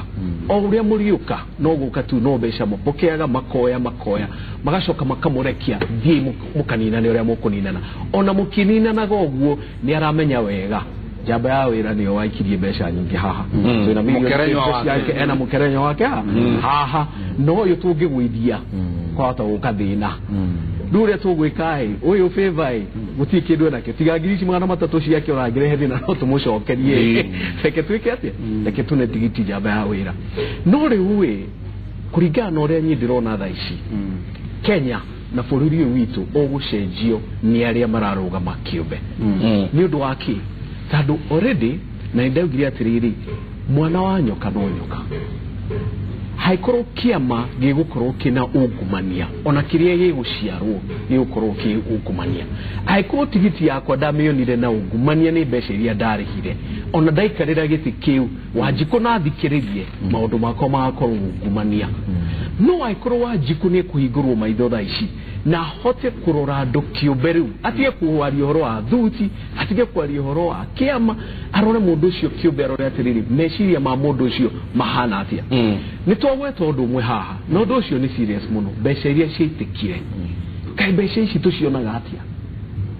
o ũrĩa mũriũka no gũka tu no mbeca mapokeaga makoya makoya magacoka makamũrekia thiĩ mũkaninane ũrĩa mũkũninana. Ona mũkĩninanaga ũguo nĩ aramenya wega njamba ya wĩra nĩyo waikirie mbeca nyingĩ haha twĩna milioni ciake ena mũkerenyo wake haha no ũyũ tũngĩgũithia kwahota gũka thĩna. Rĩu ũrĩa tũgwĩka ĩ ũyũ favor ĩ gũtirĩ kĩndũ enakĩo tiga 300,000 ciake ũrangĩrehe thĩna no tũmũcokerie reke twĩke atĩa reke tũne tigiti njamba ya wĩra. No rĩu ĩ kũringana na ũrĩa niĩ ndĩrona thaa ici Kenya na bũrũri ũyũ witũ ũgũcenjio nĩ arĩa mararũgama kĩũmbe nĩ ũndũ wa kĩ tondũ already na nĩndaugire atĩrĩrĩ mwana wa nyoka no nyoka haikorwo kĩama gĩgũkorwo kĩna ungumania ona kĩrĩa gĩgũciarwo gĩgũkorwo kĩ ungumania. Angĩkorwo tigiti yakwa ndamĩonire na ungumania nĩ mbeca iria ndarĩhire ona ndaikarĩra gĩtĩ kĩu Wanjikũ na thikĩrĩrie maũndũ makwa magakorwo ungumania. No angĩkorwo Wanjikũ nĩ ekũhingũrwo maitho thaa ici na hote kũrora andũ kĩũmbe rĩu atige kwaria ũhoro wa thuti atige kwaria ũhoro wa kĩama arore mũndũ ũcio kĩũmbe arore atĩrĩrĩ meciria ma mũndũ ũcio mahana atĩa. Nĩ twagweta ũndũ ũmwe haha na ũndũ ũcio nĩ serious mũno mbeca iria ciaitĩkire kaĩ mbeca ici tũcionaga atĩa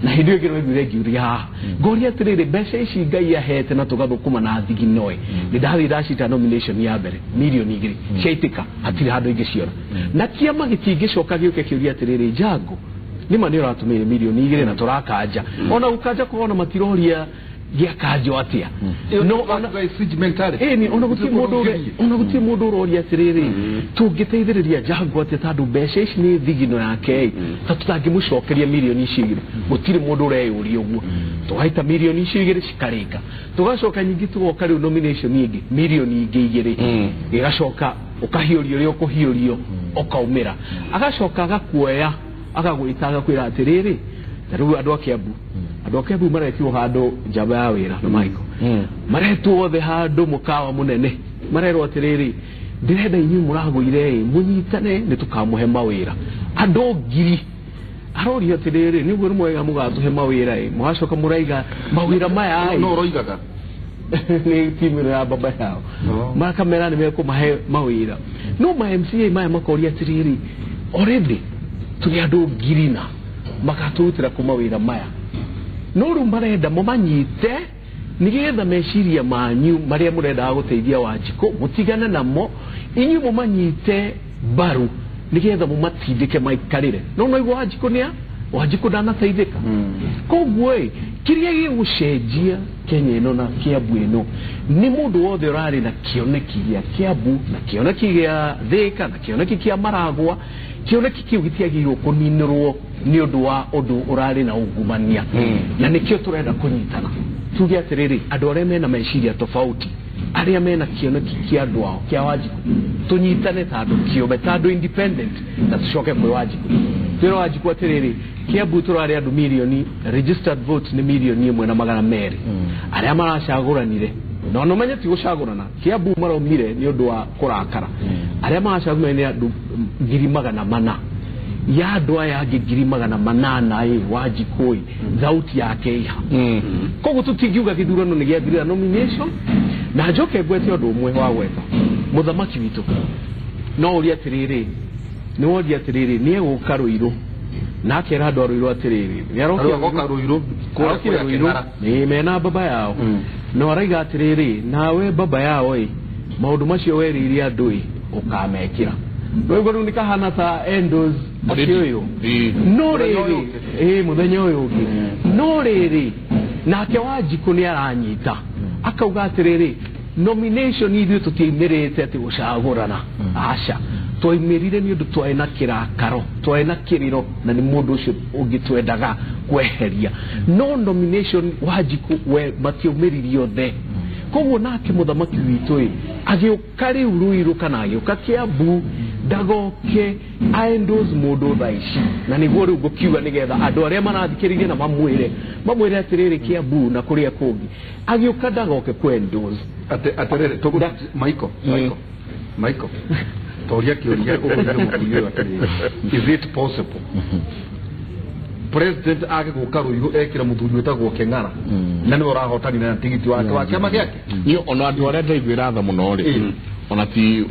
na hĩndĩ ĩyo ĩngĩ nĩwaiguire ngiuria haha ngoria atĩrĩrĩ mbeca ici Ngai ahete na tũgathũkũma na thiginoĩ nĩ ndathiĩ ndacita nomination ya mbere 2 milioni ciaitĩka hatirĩ handũ ingĩciona na kĩama gĩtingĩcoka gĩũke kĩũria atĩrĩrĩ Jango nĩma nĩ ũratũmĩire 2 milioni na tũrakanja ona gũkanja kwao matiroria gĩakanjwo atĩa no ona ona gũtirĩ mũndũ ũroria atĩrĩrĩ tũngĩteithĩrĩria Jango atĩa tondũ mbeca ici nĩ thigino yake ta tũtangĩmũcokeria 2 milioni gũtirĩ mũndũ ũreyũria ũguo tũgaita 2 milioni cikarĩka tũgacoka nyingĩ tũgoka rĩu nomination ĩngĩ 2 milioni ĩgacoka ũkahiũrio ũrĩa ũkũhiũrio ũkaumĩra agacoka agakuoya agagwĩta agakwĩra atĩrĩrĩ ta rĩu andũ a Kiambu andũ a Kiambu maretirwo handũ njamba ya wĩra na Michael maretwo othe handũ mũkawa mũnene marerwo atĩrĩrĩ ndĩrenda inyuĩ mũragũire ĩ mũnyitane nĩ tũkamũhe mawĩra andũ 1000 aroria atĩrĩrĩ nĩguo nĩ mwega mũgatũhe mawĩra ĩ mũgacoka mũraiga mawĩra maya ĩ no ũroigaga Nĩ timu ĩno ya baba yao. Makamera nĩ mekũmahe mawĩra. No ma MCA maya makoria atĩrĩrĩ, already tũrĩ andũ ngiri na makatũrutĩra kũ mawĩra maya. No rĩu marenda mũmanyite nĩgetha meciria manyu marĩa mũrendaga gũteithia Wanjikũ mũtigane namo, inyuĩ mũmanyite mbaru nĩgetha mũmatindĩke maikarĩre. No no igua Wanjikũ nĩa Wanjikũ ndanateithĩka. Koguo ĩ kĩrĩa gĩgũcenjia Kenya ĩno na Kiambu ĩno nĩ mũndũ wothe ũrarĩ na kĩoneki gĩa Kiambu na kĩoneki gĩa Thĩka na kĩoneki kĩa Maragwa. Kĩoneki kĩu gĩtiagĩrĩirwo kũninĩrwo nĩ ũndũ wa ũndũ ũrarĩ na ungumania, na nĩkĩo tũrenda kũnyitana tuge atĩrĩrĩ, andũ arĩa mena meciria tofauti, arĩa mena kĩoneki kĩa andũ ao kĩa Wanjikũ, tũnyitane ta andũ kĩũmbe, ta andũ independent, na tũcoke kwĩ Wanjikũ twĩre Wanjikũ atĩrĩrĩ, Kiambu tũrarĩ andũ mirioni, registered votes nĩ 1,200,000 arĩa maracagũranire, na no menye ti gũcagũrana, Kiambu maraumire nĩ ũndũ wa kũrakara, arĩa maracagũranire nĩ andũ 400,000 ya andũ aya angĩ 800,000 ĩ Wanjikũ ĩ thauti yake iha. Koguo tũtingiuga gĩthurano nĩ gĩathirĩra nomination. Na njoke ngwete ũndũ ũmwe wa gweta mũthamaki witũ, no ũria atĩrĩrĩ, nĩ woria atĩrĩrĩ, nĩ egũka Rũirũ na akera andũ a Rũirũ atĩrĩrĩ, nĩ aroka Rũirũ kũrĩa Rũirũ nĩ mena baba yao, no araiga atĩrĩrĩ, nawe baba yao ĩ maũndũ macio werĩire andũ ĩ ũkamekĩra. Rĩu rĩu nĩ kahana ta endos acio ũyũ, no rĩrĩ ĩ mũthenya ũyũ ũngĩ, no rĩrĩ nake Wanjikũ nĩ aranyita akauga atĩrĩrĩ, nomination ithuĩ tũtiaimĩrĩte atĩ gũcagũrana, aca, twaimĩrire nĩ ũndũ twarĩ na kĩrakaro, twarĩ na kĩrĩro, na nĩ mũndũ ũcio ũngĩ twendaga kweheria. No nomination Wanjikũ we matiaumĩririe othe. Koguo nake mũthamaki witũ ĩ agĩũka rĩu Rũirũ kana agĩũka Kiambu ndagoke aendos mũndũ thaa ici, na nĩguo rĩu ngũkiuga nĩgetha andũ arĩa marathikĩrĩria na mamwĩre atĩrĩrĩ, Kiambu na kũrĩa kũngĩ agĩũka ndagoke kwendos atĩrĩrĩ tũgũ Michael Michael toria kĩũria ũkũria mũthuri ũyũ atĩrĩrĩ, is it possible president age gũka Rũirũ ekĩra mũthuri wĩtagwo Keng'ara na nĩwe ũrahotanire na tigiti wake wa kĩama gĩake? Niĩ ona andũ arĩa ndaiguĩra tha mũno rĩ, ona ti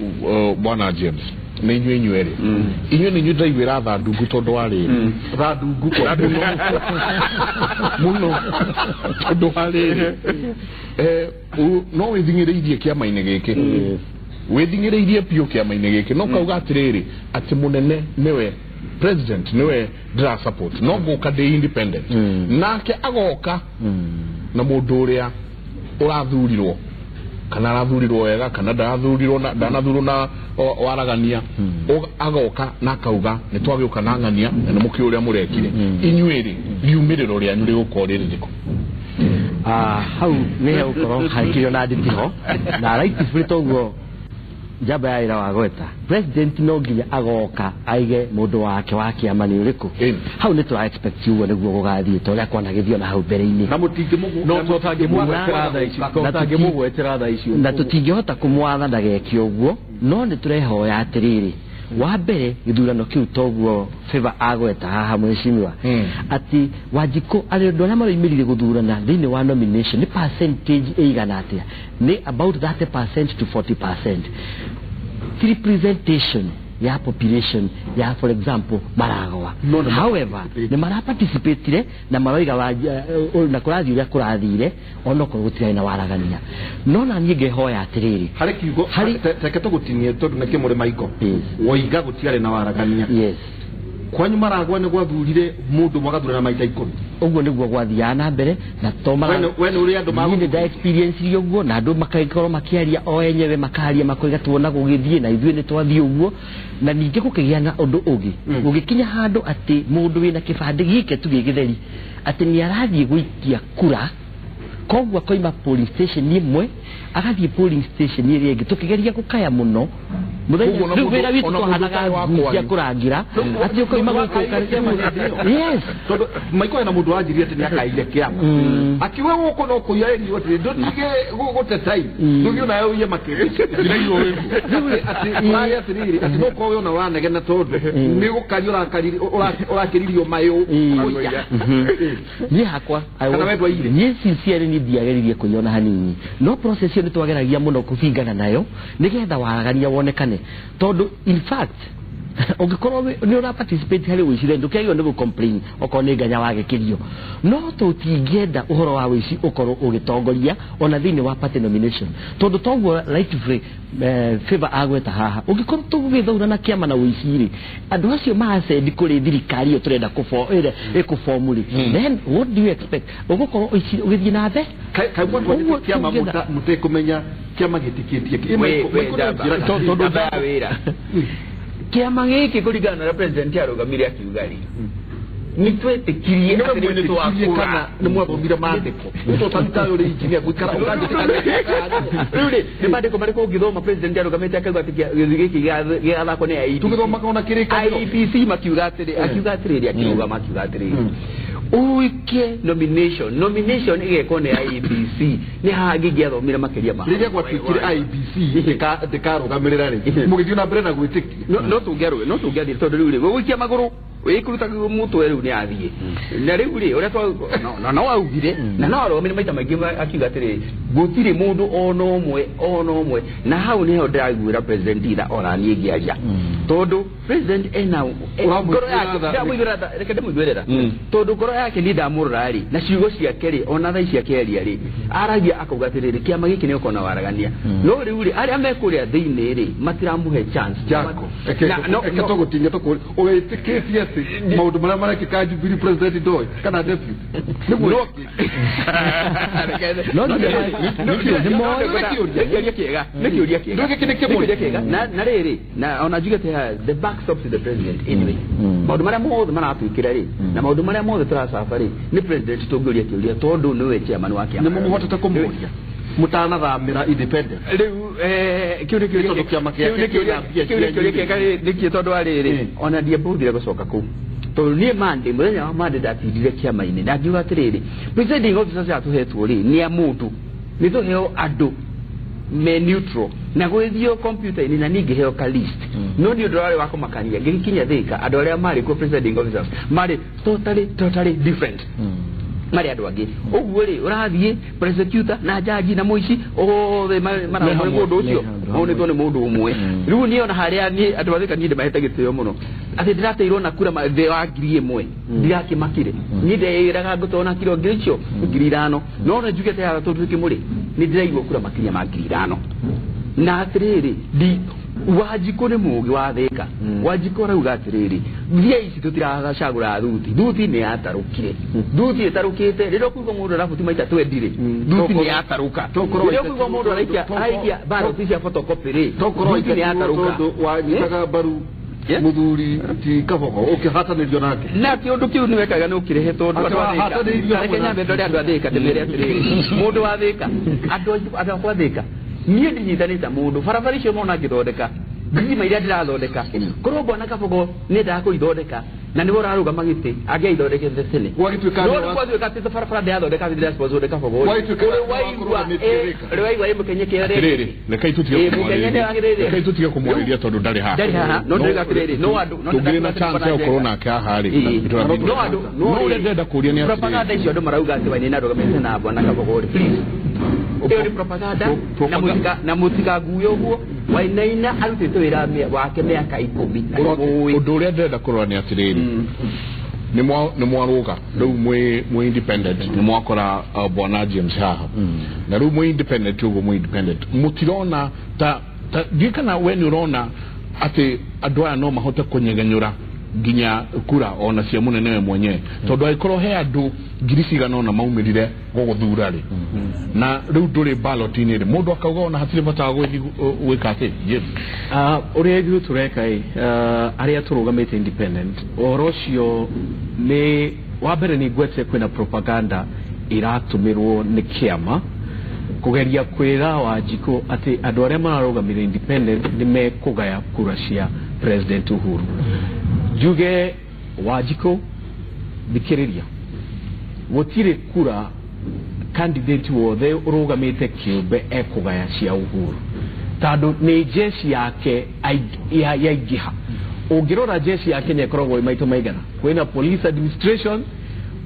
bwana James, nĩ inyuĩ inyuĩ rĩ, inyuĩ nĩ inyuĩ ndaiguĩra tha ndungu tondũ wa rĩrĩ tha ndungu mũno tondũ wa rĩrĩ no wĩthing'ĩrĩirie kĩama-inĩ gĩkĩ, wĩthing'ĩrĩirie biũ kĩama-inĩ gĩkĩ, no kauga atĩrĩrĩ atĩ mũnene nĩwe president, nĩwe ndĩra support, no ngũka ndĩ independent, nake agoka na mũndũ ũrĩa ũrathurirwo kana arathurirwo wega kana ndarathurirwo na ndanathurwo na waragania, agoka na akauga nĩ twagĩũka na ng'ania na nĩ mũkĩũĩ ũrĩa mũrekire. Inyuĩ rĩ, riumĩrĩro rĩanyu rĩgũkorwo rĩrĩ rĩrĩkũ? Hau nĩ hegũkorwo harĩkĩrio na nditiho na rightfully toguo njamba ya wĩra wa gweta president no nginya agoka aige mũndũ wake wa kĩama nĩ ũrĩkũ. Hau nĩ tũra expect ũguo nĩguo gũgathiĩ ta ũrĩa kwanagĩthio na hau mbere-inĩ, na mũtingĩmũgwetera thaa icio, na tũtingĩhota kũmwatha ndageke ũguo, no nĩ tũrehoya atĩrĩrĩ, wa mbere gĩthurano kĩu toguo Favor agweta haha mheshimiwa, atĩ Wanjikũ andũ arĩa maroimĩrire gũthurana thĩinĩ wa nomination nĩ percentage ĩigana atĩa? Nĩ about 30% to 40% representation ya population ya for example Maragwa. However nĩ maraparticipatire na maroiga na kũrathiĩ ũrĩa kũrathire onokorwo gũtirarĩ na waragania. No na niĩ ngehoya atĩrĩrĩ, harĩ kiugo reke tũgũtinie tondũ nĩkĩo mũrĩ maiko woiga gũtiarĩ na waragania. Yes, kwanyu Maragwa nĩ gwathurire mũndũ mwagathurana maita 10 ũguo nĩguo gwathiaga na mbere, na to we nĩ ũrĩa andũ magũ nda experience ũguo, na andũ makakorwo makĩaria o enyewe makaria makoiga tuona gũgĩthiĩ na ithuĩ nĩ twathiĩ ũguo. Na ningĩ gũkĩgĩa na ũndũ ũngĩ, gũgĩkinya handũ atĩ mũndũ wĩna kĩbandĩ gĩke tu gĩ gĩtheri atĩ nĩ arathiĩ gũikia kura, koguo akoima police station ĩmwe Agathiĩ polling station ĩrĩa ĩngĩ tũkĩgeria gũkaya mũno. Mũthenya rĩu wĩra witũ twahanaga cia kũrangira atĩ ũkoima gũkũ. Yes. Tondũ Michael ena mũndũ wanjirie atĩ nĩakaire kĩama. Akiuga gũkũ no kũiya ĩrio atĩrĩ ndũtige gũtetai. Ndũthiĩ onawe ũiye makĩria. Rĩu atĩ ũrarĩ atĩrĩrĩ atĩ no ũkorwo ona ũranegena tondũ nĩ gũkaria ũrakĩririo mayũ kũiya. Niĩ hakwa Kana we ndwaire? Niĩ sincerely niĩ ndiageririe kũiya ona hanini. No process ĩyo nĩtwageragia mũno kũbingana nayo nĩgetha waragania wonekane. Tondũ in fact ũngĩkorwo nĩ ũra participate harĩ ũici rĩ ndũkĩagĩrĩirwo nĩ gũ-complain okorwo nĩ nganya wagĩkĩrio. No tũtingĩenda ũhoro wa ũici ũkorwo ũgĩtongoria ona thĩinĩ wa party nomination. Tondũ toguo rightfully Favor agweta haha ũngĩkorwo tũgũgĩthaura na kĩama na ũici rĩ andũ acio macendi kũrĩ thirikari ĩyo tũrenda ĩrĩa ĩkũbomu rĩ then what do you expect? Ũgũkorwo ũici ũgĩthiĩ na mbere. Kaĩ mwatwarĩte kĩama mũtekũmenya kĩama gĩtĩkĩtie. Tondũ njamba ya wĩra. Kĩama gĩkĩ kũringana na ũrĩa president arũgamire akiuga rĩ nĩ twetĩkirie atĩ rĩu nĩ twakũra. Nĩ mwathomire maandĩko. Ũtũtaruta ũrĩ injinia gũikara ũkandĩka. Rĩu rĩ nĩ maandĩko marĩkũ ũngĩthoma president arũgamĩte akauga atĩ gĩthurano gĩkĩ gĩgathakwo nĩ IEBC. Tũgĩthomaga ona kĩrĩkanĩro. IEBC makiuga atĩrĩ akiuga atĩrĩrĩ akĩrũgama akiuga atĩrĩrĩ ũike nomination ĩgekwo nĩ IEBC nĩ haha ngĩngĩathomire makĩria ma Rĩrĩa gwatuĩkire IEBC ndĩkarũgamĩrĩra rĩ mũgĩthiĩ na mbere na gwĩtĩkia. No tũngĩarũe no tũngĩathiĩ tondũ rĩu rĩ gũikia magũrũ wĩkũruta mũtwe rĩu nĩ athiĩ na rĩu rĩ ũrĩa no augire na no arũgamire maita maingĩ akiuga atĩrĩ gũtirĩ mũndũ ona ũmwe na hau nĩho ndĩraiguĩra president itha ona niĩ ngĩaria tondũ president ena ngoro yake ndamũiguĩra tha reke ndĩmũiguĩre tha tondũ ngoro yake niĩ ndamũrora rĩ na ciugo ciake rĩ ona thaa ici akĩaria rĩ aragia akauga atĩrĩrĩ kĩama gĩkĩ nĩ ũkona waragania no rĩu rĩ arĩa me kũrĩa thĩinĩ rĩ matiramũhe chance. Jako eke tũgũtinia tũkũria ũwĩtĩkĩtie atĩ maũndũ marĩa marekĩka Jubilee president ndoĩ kana deputy nĩguo nĩ kĩũria kĩega na rĩrĩ na ona njuge atĩ the back stops to the president anyway maũndũ marĩa mothe maratwĩkĩra rĩ na maũndũ marĩa mothe tũracaba rĩ nĩ president tũngĩũria kĩũria tondũ nĩwe chairman wa kĩama. Nĩ mũhotete kũmũria mũtanathamĩra independent rĩu kĩu nĩ kĩũria kĩu kĩega nĩkĩ tondũ wa rĩrĩ ona ndiambũthire gũcoka kũu tondũ niĩ Monday mũthenya wa Monday ndatindire kĩama-inĩ na ngiuga atĩrĩrĩ presiding officers atũhetwo rĩ nĩ a mũndũ nĩ tũheo andũ me neutral na gwĩthio computer-inĩ na niĩ ngĩheo ka list no nĩ ũndũ warĩ wa kũmakania ngĩkinya Thika andũ arĩa marĩ kuo presiding officers marĩ totally different marĩ andũ angĩ ũguo rĩ ũrathiĩ prosecutor na jaji na mũici othe mararũgamwo nĩ mũndũ ũcio maunĩtwo nĩ mũndũ ũmwe rĩu niĩ ona harĩa niĩ andũ a Thika niĩ ndĩmahete gĩtĩo mũno atĩ ndĩrateirwo na kura thĩ wa 1000 ndirakĩmakire niĩ ndeĩraga ngũtona kiro ngiri icio 5,000 no ona njuge atĩ haha tondũ kĩmũrĩ nĩ ndĩraigua kura makĩria ma 5,000 na atĩrĩrĩ Wanjikũ nĩ mũũgĩ wa Thika. Wanjikũ arauga atĩrĩrĩ mbia ici tũtiracagũra thuti thuti nĩ yatarũkire thuti ĩtarũkĩte rĩrĩa ũkũigua mũndũ arabuti maita 20 rĩ thuti nĩ yatarũka rĩrĩa ũkũigua mũndũ araikia baroti cia photocopy rĩ thuti nĩ yatarũka tondũ wanyitaga mbaru muthuri ti Kabogo ũkĩhatanĩrio nake na kĩũndũ kĩu nĩ wekaga nĩ ũkĩrehe tondũ andũ a Thika reke nyambe ndore andũ a Thika ndĩmere atĩrĩrĩ mũndũ wa Thika andũ akwa Thika niĩ ndinyitanĩte mũndũ barabara icio mona ngĩthondeka ngima iria ndĩrathondeka korwo bwana Kabogo nĩ endaga kũithondeka na nĩwe ũrarũgama gĩtĩ angĩaithondekete tene gwagĩtuĩka no rĩu gwatuĩka atĩ barabara ndĩrathondeka atĩ ndĩrathondeka Kabogo ũrĩ waigua ĩ mũkenye kĩo rĩrĩ rekei tũtige kũmwarĩria tondũ ndarĩ haha ndarĩ haha no ndĩrauga atĩrĩrĩ no andũ tũngĩrĩ na chance ya gũkorwo nake haha rĩ no andũ no ũrĩa ndĩrenda kũũria nĩ atĩrĩrĩ propaganda icio andũ marauga atĩ Wainaina arũgamĩte na bwana Kabogo rĩ please ĩyo nĩ propaganda na mũtikangue ũguo Wainaina arutĩte wĩra wake mĩaka 10 ũndũ ũrĩa ndĩrenda kũrora nĩ atĩrĩrĩ nĩ mwarũga rĩu mwĩ independent nĩ mwakora bwana James haha na rĩu mwĩ independent ũguo mwĩ independent mũtirona ta ndiũĩ kana we nĩ ũrona atĩ andũ aya no mahote kũnyegenyũra nginya kura ona cia munene we mwenyewe tondu angĩkorwo he andũ ngiri cigana ũna maumĩrire gũgũthura rĩ na rĩu ndũrĩ ballot-inĩ rĩ mũndũ akauga ona hatirĩ bata wa gũgĩthiĩ gwĩka atĩ James ũrĩa ithuĩ tũreka ĩ arĩa tũrũgamĩte independent ũhoro ũcio nĩ wa mbere nĩ ngwete kwĩna propaganda ĩratũmĩrwo nĩ kĩama Kugeria kwira Wanjikũ atĩ andũ arĩa mararũgamĩrĩra independent nĩ mekũgaya kura cia President Uhuru. Njuge Wanjikũ, thikĩrĩria, gũtirĩ kura candidate wothe ũrũgamĩte kĩũmbe ekũgaya cia Uhuru, tondũ nĩ jeshi yake yaingĩha. Ũngĩrora jeshi ya Kenya ĩkoragwo ĩ maita maigana, kwĩna police administration,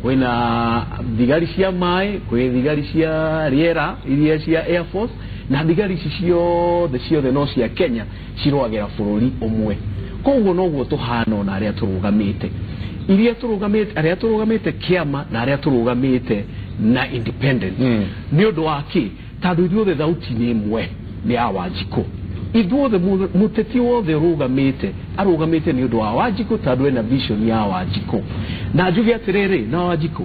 kwĩna thigari cia maĩ, kwĩ thigari cia rĩera iria cia air force, na thigari ici ciothe ciothe no cia Kenya cirũagĩra bũrũri ũmwe. Koguo noguo tũhana ona arĩa tũrũgamĩte, iria tũrũgamĩte, arĩa tũrũgamĩte kĩama na arĩa tũrũgamĩte na independent. Nĩ ũndũ wa kĩ? Tondũ ithuothe thauti nĩ ĩmwe, nĩ ya Wanjikũ. Ithuothe mũteti wothe ũrũgamĩte arũgamĩte nĩ ũndũ wa Wanjikũ, tondũ ena vision ya Wanjikũ. Na njuge atĩrĩrĩ, na Wanjikũ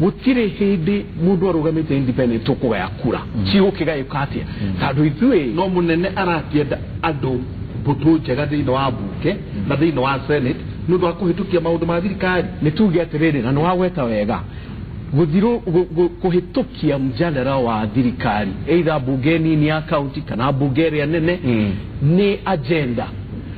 gũtirĩ hĩndĩ mũndũ arũgamĩte independent tũkũgaya kura cigũkĩgayũka atĩa, tondũ ithuĩ no mũnene arakĩenda andũ mbũtũ njega thĩinĩ wa mbunge na thĩinĩ wa senate nĩ ũndũ wa kũhĩtũkia maũndũ ma thirikari. Nĩ tuge atĩrĩrĩ, na nĩ wagweta wega, kũhĩtũkia mjadala wa thirikari either bunge nini ya county kana bunge ĩrĩa nene nĩ agenda.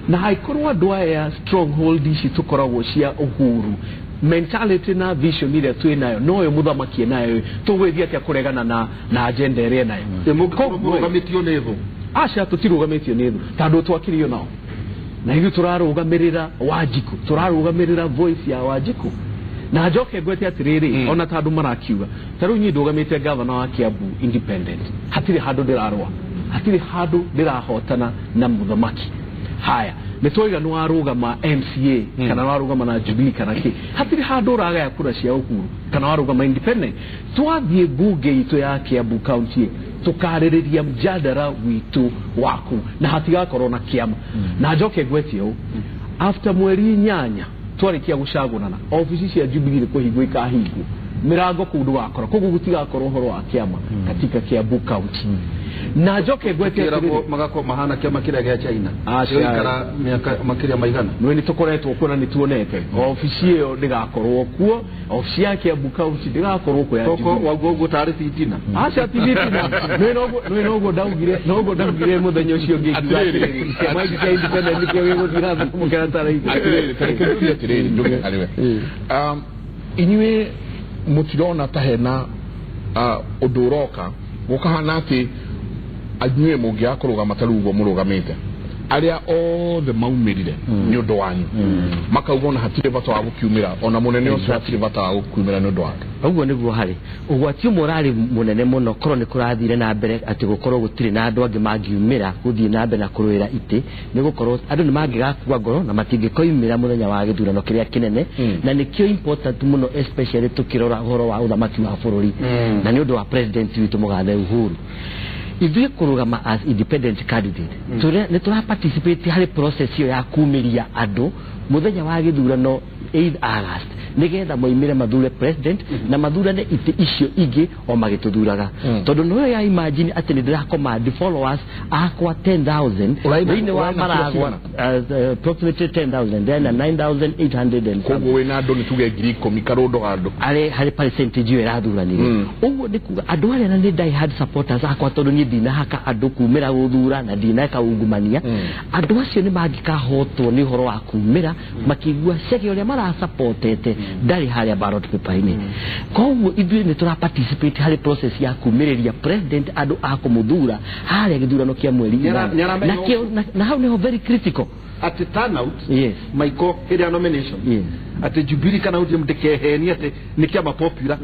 Na haikorwo andũ aya stronghold ici tũkoragwo cia Uhuru mentality na vision ĩrĩa twĩ nayo noyo mũthamaki enayo, tũgwĩthiĩ atĩa kũregana na agenda ĩrĩa enayo? Mũrũgamĩtio nĩ thũ? Aca, tũtirũgamĩtio nĩ thũ, tondũ twakirio nao, na ithuĩ tũrarũgamĩrĩra Wanjikũ, tũrarũgamĩrĩra voice ya Wanjikũ. Na njoke ngwete atĩrĩrĩ, ona tondũ marakiuga ta rĩu niĩ ndũgamĩte gavana wa Kiambu independent, hatirĩ handũ ndĩrarũa, hatirĩ handũ ndĩrahotana na mũthamaki. Haya, nĩ twaiga nĩ warũgama MCA kana warũgama na Jubilee kana kĩ, hatirĩ handũ ũragaya kura cia Uhuru kana warũgama independent. Twathiĩ mbunge itũ ya Kiambu county tũkarĩrĩria mjadala witũ waku na hatigakorwo na kĩama. Na njoke ngwetie ũũ, after mweri 8 twarĩkia gũcagũrana, obici cia Jubilee nĩ kũhingwo ikahingwo, mĩrango kũu ndũgakora, koguo gũtigakorwo ũhoro wa kĩama katika Kiambu county. Na njoke ngwetie atĩrĩrĩ, magakorwo mahana kĩama kĩrĩa gĩa China gĩikara mĩaka makĩria maigana. Nĩ tũkoretwo kuo na nĩ tuonete obici ĩyo ndĩgakorwo kuo, obici ya Kiambu county ndĩgakorwo kuo ya Jubilee. Waguo ũguo tarĩ fitina? Aca, ti fitina. Nĩ noguo ndaugire, noguo ndaugire mũthenya ũcio ũngĩ ngiuga atĩrĩrĩ, kĩama gĩkĩ kĩa independent nĩkĩo gĩgũthiĩ na mbere kũmũkĩra taraithi. Atĩrĩrĩ, ta reke njuge atĩrĩrĩ, njuge harĩ we, inyuĩ mũtirona ta hena ũndũ ũroka gũkahana atĩ inyuĩ mũngĩaga kũrũgama ta rĩu ũguo mũrũgamĩte, arĩa othe maumĩrire nĩ ũndũ wanyu makauga ona hatirĩ bata wa gũkiumĩra, ona mũnene ũcio hatirĩ bata wa gũkiumĩra nĩ ũndũ wake? Ũguo nĩguo harĩ ũgwati ũmwe ũrarĩ mũnene mũno, korwo nĩ kũrathire na mbere atĩ gũkorwo gũtirĩ na andũ angĩ mangiumĩra gũthiĩ na mbere na kũrũĩra itĩ, nĩ gũkorwo andũ nĩ mangĩgakua ngoro na matingĩkoimĩra mũthenya wa gĩthurano kĩrĩa kĩnene. Na nĩkĩo important mũno, especially tũkĩrora ũhoro wa ũthamaki wa bũrũri na nĩ ũndũ wa president witũ mũgathe Uhuru, ithuĩ kũrũgama as independent candidate nĩ tũra participate harĩ process ĩyo ya kumĩria andũ mũthenya wa gĩthurano 8 August, nĩgetha moimĩre mathure president na mathurane itĩ icio ingĩ o magĩtũthuraga. Tondũ nĩwe ya imagine atĩ nĩ ndĩracommand followers akwa 10,000 thĩinĩ wa Maragwa, approximately 10,000, then 9,800 and Koguo wĩna andũ nĩ tuge 10,000 karũndo handũ harĩ percentage ĩyo ĩrathuranire. Ũguo nĩ kuga andũ arĩa na nĩ die hard supporters akwa, tondũ niĩ ndinahaka andũ kumĩra gũthura na ndineka ungumania, andũ acio nĩ mangĩkahotwo nĩ ũhoro wa kumĩra makĩigua cege ũrĩa marasupportete ndarĩ harĩa ballot paper-inĩ. Koguo ithuĩ nĩ tũra participate harĩ process ya kumĩrĩria president andũ a kũmũthura harĩa gĩthurano kĩa mweri 8, na hau nĩho very critical atĩ turnout. Yes. Maiko hĩndĩ ya nomination atĩ Jubilee kana ODM ndĩkehenie atĩ nĩ kĩama popular,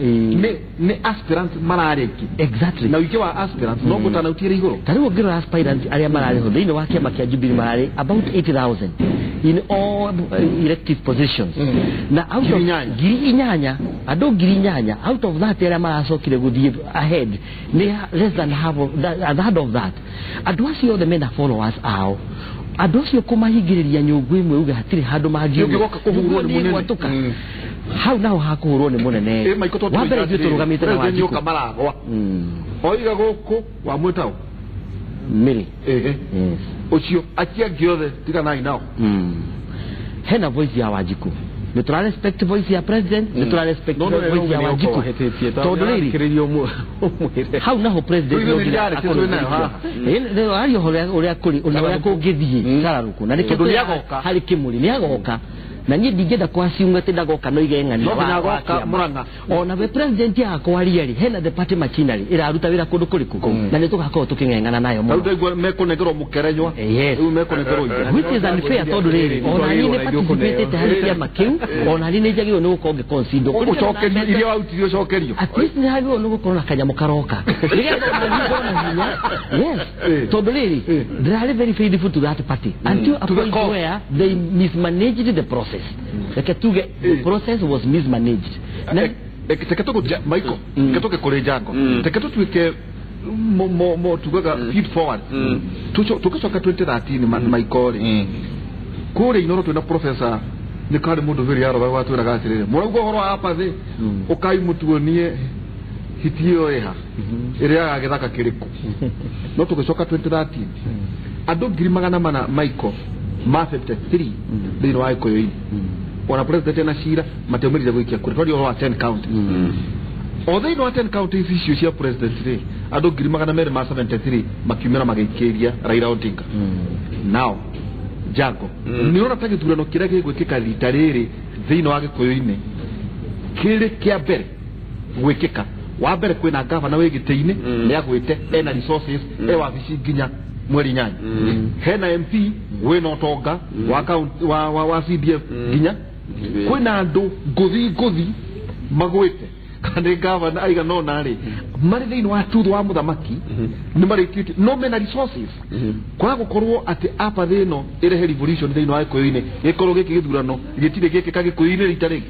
nĩ aspirants mararĩ aingĩ. Exactly. Na ũingĩ wa aspirants no turnout ĩrĩ igũrũ. Ta rĩu ũngĩrora aspirants arĩa mararĩ ho thĩinĩ wa kĩama kĩa Jubilee mararĩ about 80,000 in all elective positions, na out of 8,000, andũ 8,000 out of that arĩa maracokire gũthiĩ ahead nĩ less than half of that, a third of that. Andũ acio othe mena followers ao, andũ acio kũmahingĩrĩria nyũngũ ĩmwe uge hatirĩ handũ mangiũka kũhurwo nĩ mũnene hau naho hakũhũrwo nĩ mũnene. Wa mbere ithuĩ tũrũgamĩte na Wanjikũ maragwa oiga gũkũ wa mwĩtao Mĩrĩ. Ehe, ũcio akia angĩ othe tiganai nao. Hena voice ya Wanjikũ Nĩ tũra respect voice ya president, nĩ tũra respect voice ya Wanjikũ, tondũ rĩrĩ hau naho president no nginya akorwo aria ũrĩa kũrĩ ũrĩa kũngĩthiĩ cararũkũ, na nĩkĩo harĩ kĩmũrĩ nĩ agoka. Na niĩ ndingĩenda kwasiunga atĩ ndagoka no ige ng'ania ona we president yakwaria rĩ, hena the party machinery ĩraruta wĩra kũndũ kũrĩkũ, na nĩ tũgakorwo tũkĩng'eng'ana nayo mũno. Rĩu ndaigua mekũnengerwo mũkerenywa, rĩu mekũnengerwo indo, which is unfair, tondũ rĩrĩ ona niĩ nĩ participate harĩ kĩama kĩu, ona niĩ nĩ njagĩrĩirwo nĩ gũkorwo ngĩconsider ũcokerio iria warutire ũcokerio, at least nĩ hagĩrĩirwo nĩ gũkorwo na kanyamũ karoka nĩgetha ona niĩ ngorwo na hinya. Yes, tondũ rĩrĩ ndĩrarĩ very faithful to that party until a point where they mismanaged the process. Reke tuge the process was mismanaged. Reke tũgũthiĩ Michael, reke tũke kũrĩ Jango, reke tũtuĩke mo tugaga feed forward, tũgĩcoka 2013 Michael rĩ, kũrĩa Inoro twĩna professor nĩ karĩ mũndũ vĩrĩ yaroga watwĩraga atĩrĩrĩ, mũrauga ũhoro wa apathy, ũkai mũtuonie hiti ĩyo ĩha ĩrĩaga gĩthaka kĩrĩkũ. No tũgĩcoka 2013 andũ 400,000 Michael ma 53 thĩinĩ wa Gĩkũyũ-inĩ, ona president ena cira matiaumĩrire gũikia kura, twaria ũhoro wa 10 counties. O thĩinĩ wa 10 counties icio cia president rĩ, andũ 273,000 makiumĩra magĩikĩria Raila Odinga. Now Jago, nĩ ũrona ta gĩthurano kĩrĩa gĩgwĩkĩka rita rĩrĩ thĩinĩ wa Gĩkũyũ-inĩ kĩrĩ kĩa mbere gwĩkĩka, wa mbere kwĩna gavana wĩ gĩtĩ-inĩ nĩ agwĩte ena resources e wabici nginya mweri 8, hena MP wĩna ũtonga wa county wa CDF nginya kwĩna andũ ngũthi magwĩte kana gavana aigana ũna rĩ marĩ thĩinĩ wa tutho wa mũthamaki nĩ marĩkĩtie no mena resources kwaga gũkorwo atĩ apathy ĩno ĩrehe revolution thĩinĩ wa Gĩkũyũ-inĩ, gĩkorwo gĩkĩ gĩthurano gĩtirĩ gĩkĩka Gĩkũyũ-inĩ rita rĩngĩ.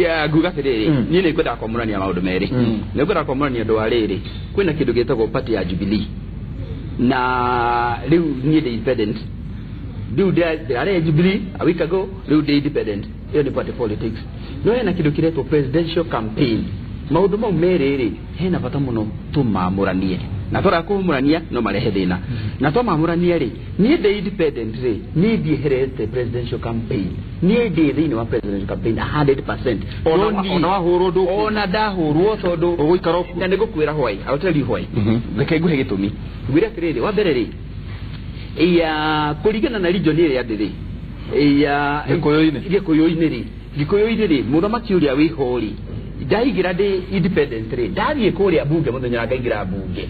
Ya nguga atĩrĩrĩ, niĩ nĩ ngwendaga kwamũrania maũndũ merĩ. Nĩ ngwendaga kwamũrania ũndũ wa rĩrĩ, kwĩna kĩndũ gĩtagwo party ya Jubilee, na rĩu niĩ ndĩ independent, rĩu ndĩrarĩ Jubilee a week ago, rĩu ndĩ independent, ĩyo nĩ party politics. No hena kĩndũ kĩretwo presidential campaign. Maũndũ mau merĩ rĩ, hena bata mũno tũmamũranie, na twara kũmũrania no marehe thĩna, na twamamũrania rĩ, niĩ ndĩ independent rĩ, niĩ ndieherete presidential campaign, niĩ ndĩ thĩinĩ wa presidential campaign 100%. Ona wahũrwo ndũkũ, ona ndahũrwo tondũ ũgũikara ũkuo, na nĩngũkwĩra why, I will tell you why. Reke nguhe gĩtũmi, ngwĩre atĩrĩrĩ, wa mbere rĩ, ya kũringana na region ĩrĩa ndĩ rĩ, ya Gĩkũyũ-inĩ rĩ, Gĩkũyũ-inĩ rĩ, mũthamaki ũrĩa wĩho rĩ, ndaingĩra ndĩ independent rĩ, ndathiĩ kũrĩa bunge mũthenya ngaingĩra bunge,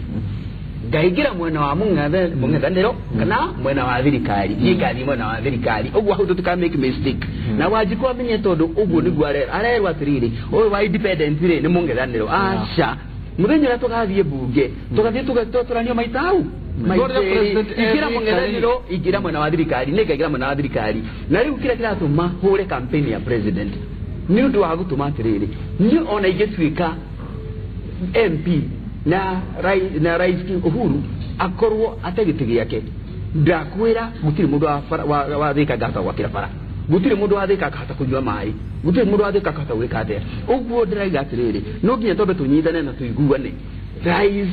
ngaingĩra mwena wa mũng'ethanĩro kana mwena wa thirikari, niĩ ngathiĩ mwena wa thirikari, ũguo hau tũtika make mistake. Na Wanjikũ amenye tondũ ũguo nĩguo arerwo atĩrĩrĩ, ũyũ wa independent rĩ nĩ mũng'ethanĩro, aca mũthenya ũrĩa tũgathiĩ bunge tũgathiĩ tũgatũranio maita hau ingĩra mũng'ethanĩro, ingĩra mwena wa thirikari, nĩ ngaingĩra mwena wa thirikari. Na rĩu kĩrĩa kĩratũma hũre campaign ya president nĩ ũndũ wa gũtũma atĩrĩrĩ, niĩ ona ingĩtuĩka MP na Rais Uhuru akorwo ate gĩtĩ gĩake, ndakwĩra gũtirĩ mũndũ wa Thika angĩhota gwakĩra bara, gũtirĩ mũndũ wa Thika akahota kũnyua maĩ, gũtirĩ mũndũ wa Thika akahota gwĩka atĩa. Ũguo ndĩraiga atĩrĩrĩ, no nginya twambe tũnyitane na tũiguane. Rais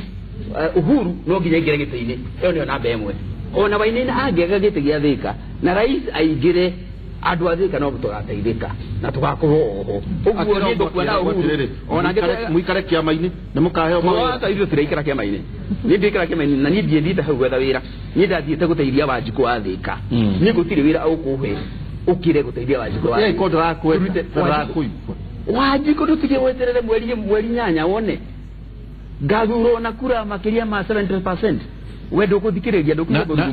Uhuru no nginya aingĩre gĩtĩ-inĩ, ĩyo nĩyo namba ĩmwe. Ona Wainaina angĩaga gĩtĩ gĩa Thika na rais aingĩre, andũ a Thika no tũgateithĩka na tũgakorwo oho. Ũguo nĩ ngũkuona Uhuru ona mũikare kĩama-inĩ nĩ mũkaheo mawĩra. Ithuĩ tũraikara kĩama-inĩ, niĩ ndĩikara kĩama-inĩ na niĩ ndiĩthiĩte hau gwetha wĩra, niĩ ndathiĩte gũteithia Wanjikũ wa Thika. Niĩ gũtirĩ wĩra ũkũhe ũkire gũteithia Wanjikũ wa Thika. Ndĩrakũigua Wanjikũ, ndũtige weterere mweri 8 wone ngathurwo na kura makĩria ma 70%. We ndũkũthikĩrĩria, ndũkũigua.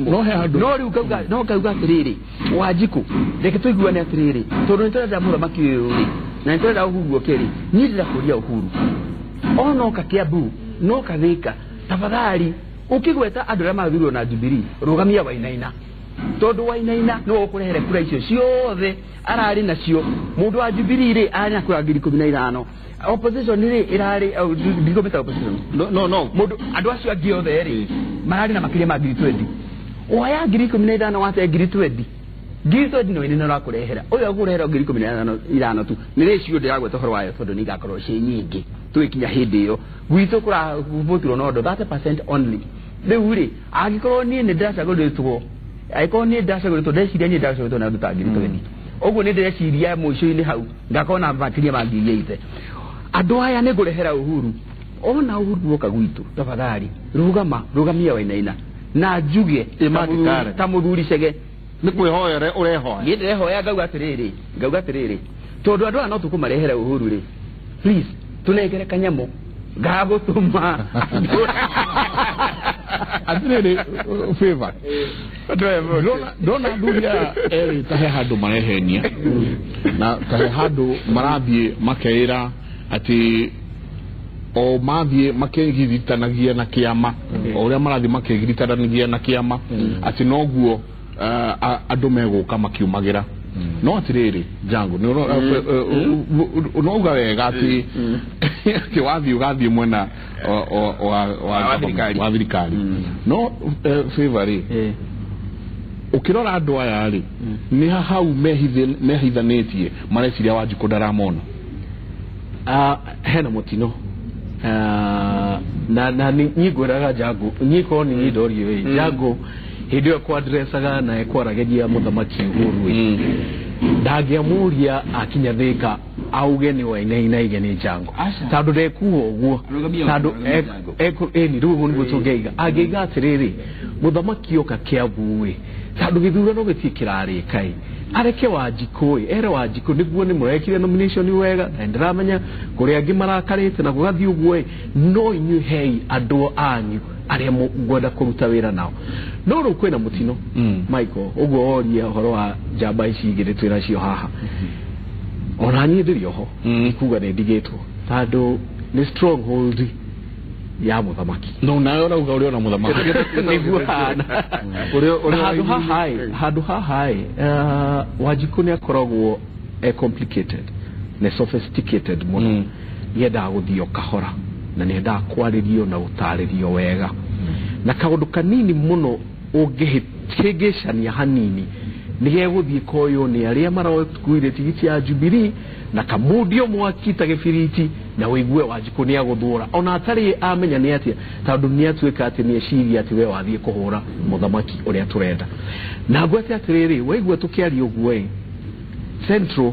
No rĩu kauga, no kauga atĩrĩrĩ, Wanjikũ reke tũiguane atĩrĩrĩ, tondũ nĩ tũrenda mũthamaki ũyũ rĩ, na nĩ tũrenda Uhuru oke rĩ, niĩ ndĩrakũria Uhuru onoka Kiambu noka Thika, tafadhali ũkĩgweta andũ arĩa mathurirwo na Jubilee, rũgamia Wainaina, tondũ Wainaina nĩwe ũkũrehere kura icio ciothe ararĩ nacio. Mũndũ wa Jubilee rĩ ararĩ na kura 15,000, opposition rĩ ĩrarĩ ndigũmĩta opposition, no mũndũ andũ acio angĩ othe rĩ mararĩ na makĩria ma 20,000. Woya 15,000 wate 20,000, 20,000 no ĩnene ũrakũrehera, ũyũ agũrehera 15,000 tu. Nĩ rĩcio ndĩragweta ũhoro wayo tondũ nĩ igakorwo ciĩ nyingĩ tũgĩkinya hĩndĩ ĩyo. Gwitũ kũravũtirwo na ũndũ 30% only. Rĩu rĩ angĩkorwo niĩ nĩ ndĩracagũrĩtwo, angĩkorwo niĩ ndacagũrĩtwo, ndeciria niĩ ndacagũrĩtwo na andũ ta 20,000, Ũguo nĩ ndĩreciria mũico-inĩ hau ngakorwo na makĩria ma 80,000. Andũ aya nĩ ngũrehera Uhuru. Ona Uhuru woka gwitũ tafadhali rũgama rũgamia Wainaina na njuge ta mũthuri Chege nĩ kwĩhoya ũrehoya. Niĩ ndĩrehoya ngauga atĩrĩrĩ tondũ andũ aya no tũkũmarehera Uhuru rĩ, please tũnengere kanyamũ gagũtũma atĩrĩrĩ favor. Ndona athuri aya erĩ ta he handũ marehenia na ta he handũ marathiĩ makeĩra atĩ o mathiĩ makĩgiritanagia na kĩama, o ũrĩa marathiĩ makĩgiritanagia na kĩama atĩ noguo andũ megũka makiumagĩra. No atĩrĩrĩ Jango no uga wega atĩ wathiĩ ũgathiĩ mwena wa thirikari. No favor rĩ, ũkĩrora andũ aya rĩ, nĩ hau mehithanĩtie mareciria Wanjikũ ndaramona. Hena mũtino na niĩ ngwĩraga Jango, niĩ korwo nĩ niĩ ndorio ĩ Jango hĩndĩ ĩyo kwadressaga na ekwaragĩria mũthamaki Uhuru ĩ, ndangĩamũria akinya Thĩka auge nĩ Wainaina aige nĩ Jango, tondũ ndekuga ũguo, tondũ ĩni rĩu ũguo nĩguo tũngĩiga. Angĩiga atĩrĩrĩ, mũthamaki oka Kiambu ĩ, tondũ gĩthurano gĩtirĩ kĩrarĩka ĩ, areke Wanjikũ ĩ, ere Wanjikũ nĩguo nĩ mũrekire nomination wega na ndĩramenya kũrĩa angĩ marakarĩte na gũgathiĩ ũguo ĩ, no inyuĩ hei andũ anyu arĩa ngwenda kũruta wĩra nao. No rĩu kwĩna mũtino Michael, ũguo woria ũhoro wa njamba ici igĩrĩ twĩ nacio haha, ona niĩ ndĩrĩ oho ikuga nĩ ndigĩtwo tondũ nĩ stronghold ya mũthamaki. No nawe ũrauga ũrĩ ona mũthamaki nĩguo hana. Handũ haha ĩ, Wanjikũ nĩ akoragwo e complicated nĩ sophisticated mũno, nĩendaga gũthiĩ kahora na nĩendaga kwarĩrio na gũtarĩrio wega, na kaũndũ kanini mũno ũngĩhĩngĩcania hanini nĩgegũthiĩ koywo nĩ arĩa marakuire tigiti ya Jubilee na kamundio mwaki ta gĩbiriti na ũigue Wanjikũ nĩ agũthũra ona atarĩ amenya nĩ atĩa, tondũ nĩ atuĩka atĩ nĩ eciria atĩ we wathiĩ kũhũra mũthamaki ũrĩa tũrenda. Na ngwete atĩrĩrĩ, waigua tũkĩaria ũguo ĩ, Central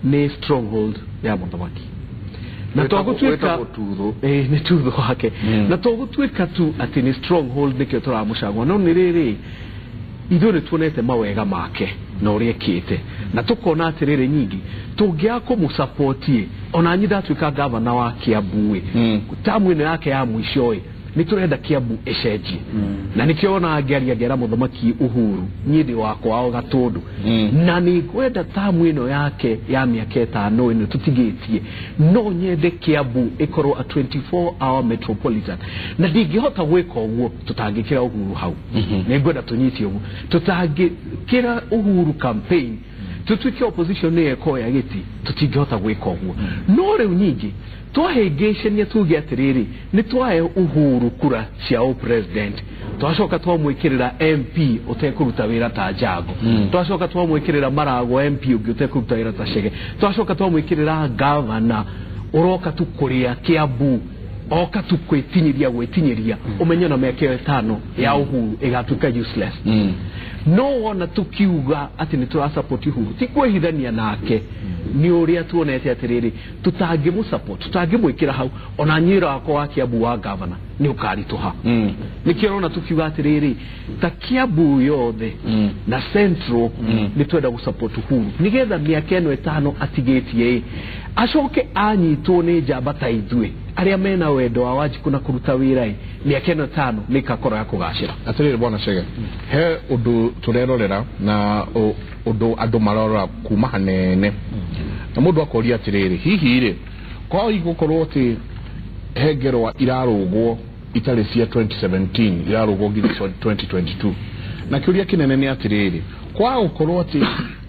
nĩ stronghold ya mũthamaki na togũtuĩka nĩ tutho wake, na togũtuĩka tu atĩ nĩ stronghold nĩkĩo tũramũcagũra, no nĩ rĩrĩ ithuĩ nĩ tuonete mawega make na ũrĩa ekĩte na tũkona atĩrĩrĩ nyingĩ tũngĩaga kũmũsapoti ona niĩ ndatuĩka gavana wa Kiambu ĩ, tamu ĩno yake ya mũico ĩ, nĩ tũrenda Kiambu ĩcenjie. Na nĩkĩo ona ngĩaria ngera mũthamaki Uhuru niĩ ndĩ wakwa o Gatũndũ, na nĩ ngwenda tamu ĩno yake ya mĩaka ĩtano ĩno tũtigĩtie, no nyende Kiambu ĩkorwo a 24 hour metropolitan, na ndingĩhota gwĩka ũguo tũtangĩkĩra Uhuru hau. Nĩ ngwenda tũnyite ũguo tũtangĩkĩra Uhuru campaign tutuike opposition nĩ ekoya gĩti, tũtingĩhota gwĩka ũguo. No rĩu nyingĩ twahĩngĩcania tuge atĩrĩrĩ, nĩ twahe Uhuru kura cia president, twacoka twamwĩkĩrĩra MP ũtekũruta wĩra ta Jango, twacoka twamwĩkĩrĩra Maragwa MP ũngĩ ũtekũruta wĩra ta Chege, twacoka twamwĩkĩrĩra gavana ũroka tu kũrĩa Kiambu oka tu gwĩtinyĩria ũmenye na mĩaka ĩtano ya Uhuru ĩgatuĩka useless. No wona tukiuga atĩ nĩ tũrasupport Uhuru ti kwĩhithania nake, nĩ ũrĩa tuonete atĩrĩrĩ tũtangĩmũsupport tũtangĩmwĩkĩra hau, ona nyĩra wakwa wa Kiambu wa gavana nĩ ũkaritũha. Nĩkĩo ũrona tukiuga atĩrĩrĩ ta Kiambu yothe na Central nĩ twenda gũsupport Uhuru nĩgetha mĩaka ĩno ĩtano atigĩtie acoke anyitwo nĩ njamba ta ithuĩ arĩa mena wendo wa Wanjikũ na kũruta wĩra ĩ, mĩaka ĩno ĩtano nĩ ĩgakorwo ya kũgacĩra. Atĩrĩrĩ bwana Chege, he ũndũ tũrerorera na ũndũ andũ marorora kuma hanene, na mũndũ akoria atĩrĩrĩ, hihi rĩ kwa igũkorwo atĩ he ngerwa irarũgwo itarĩ cia 2017 irarũgwo nginya 2022, na kĩũria kĩnene nĩ atĩrĩrĩ, kwa gũkorwo atĩ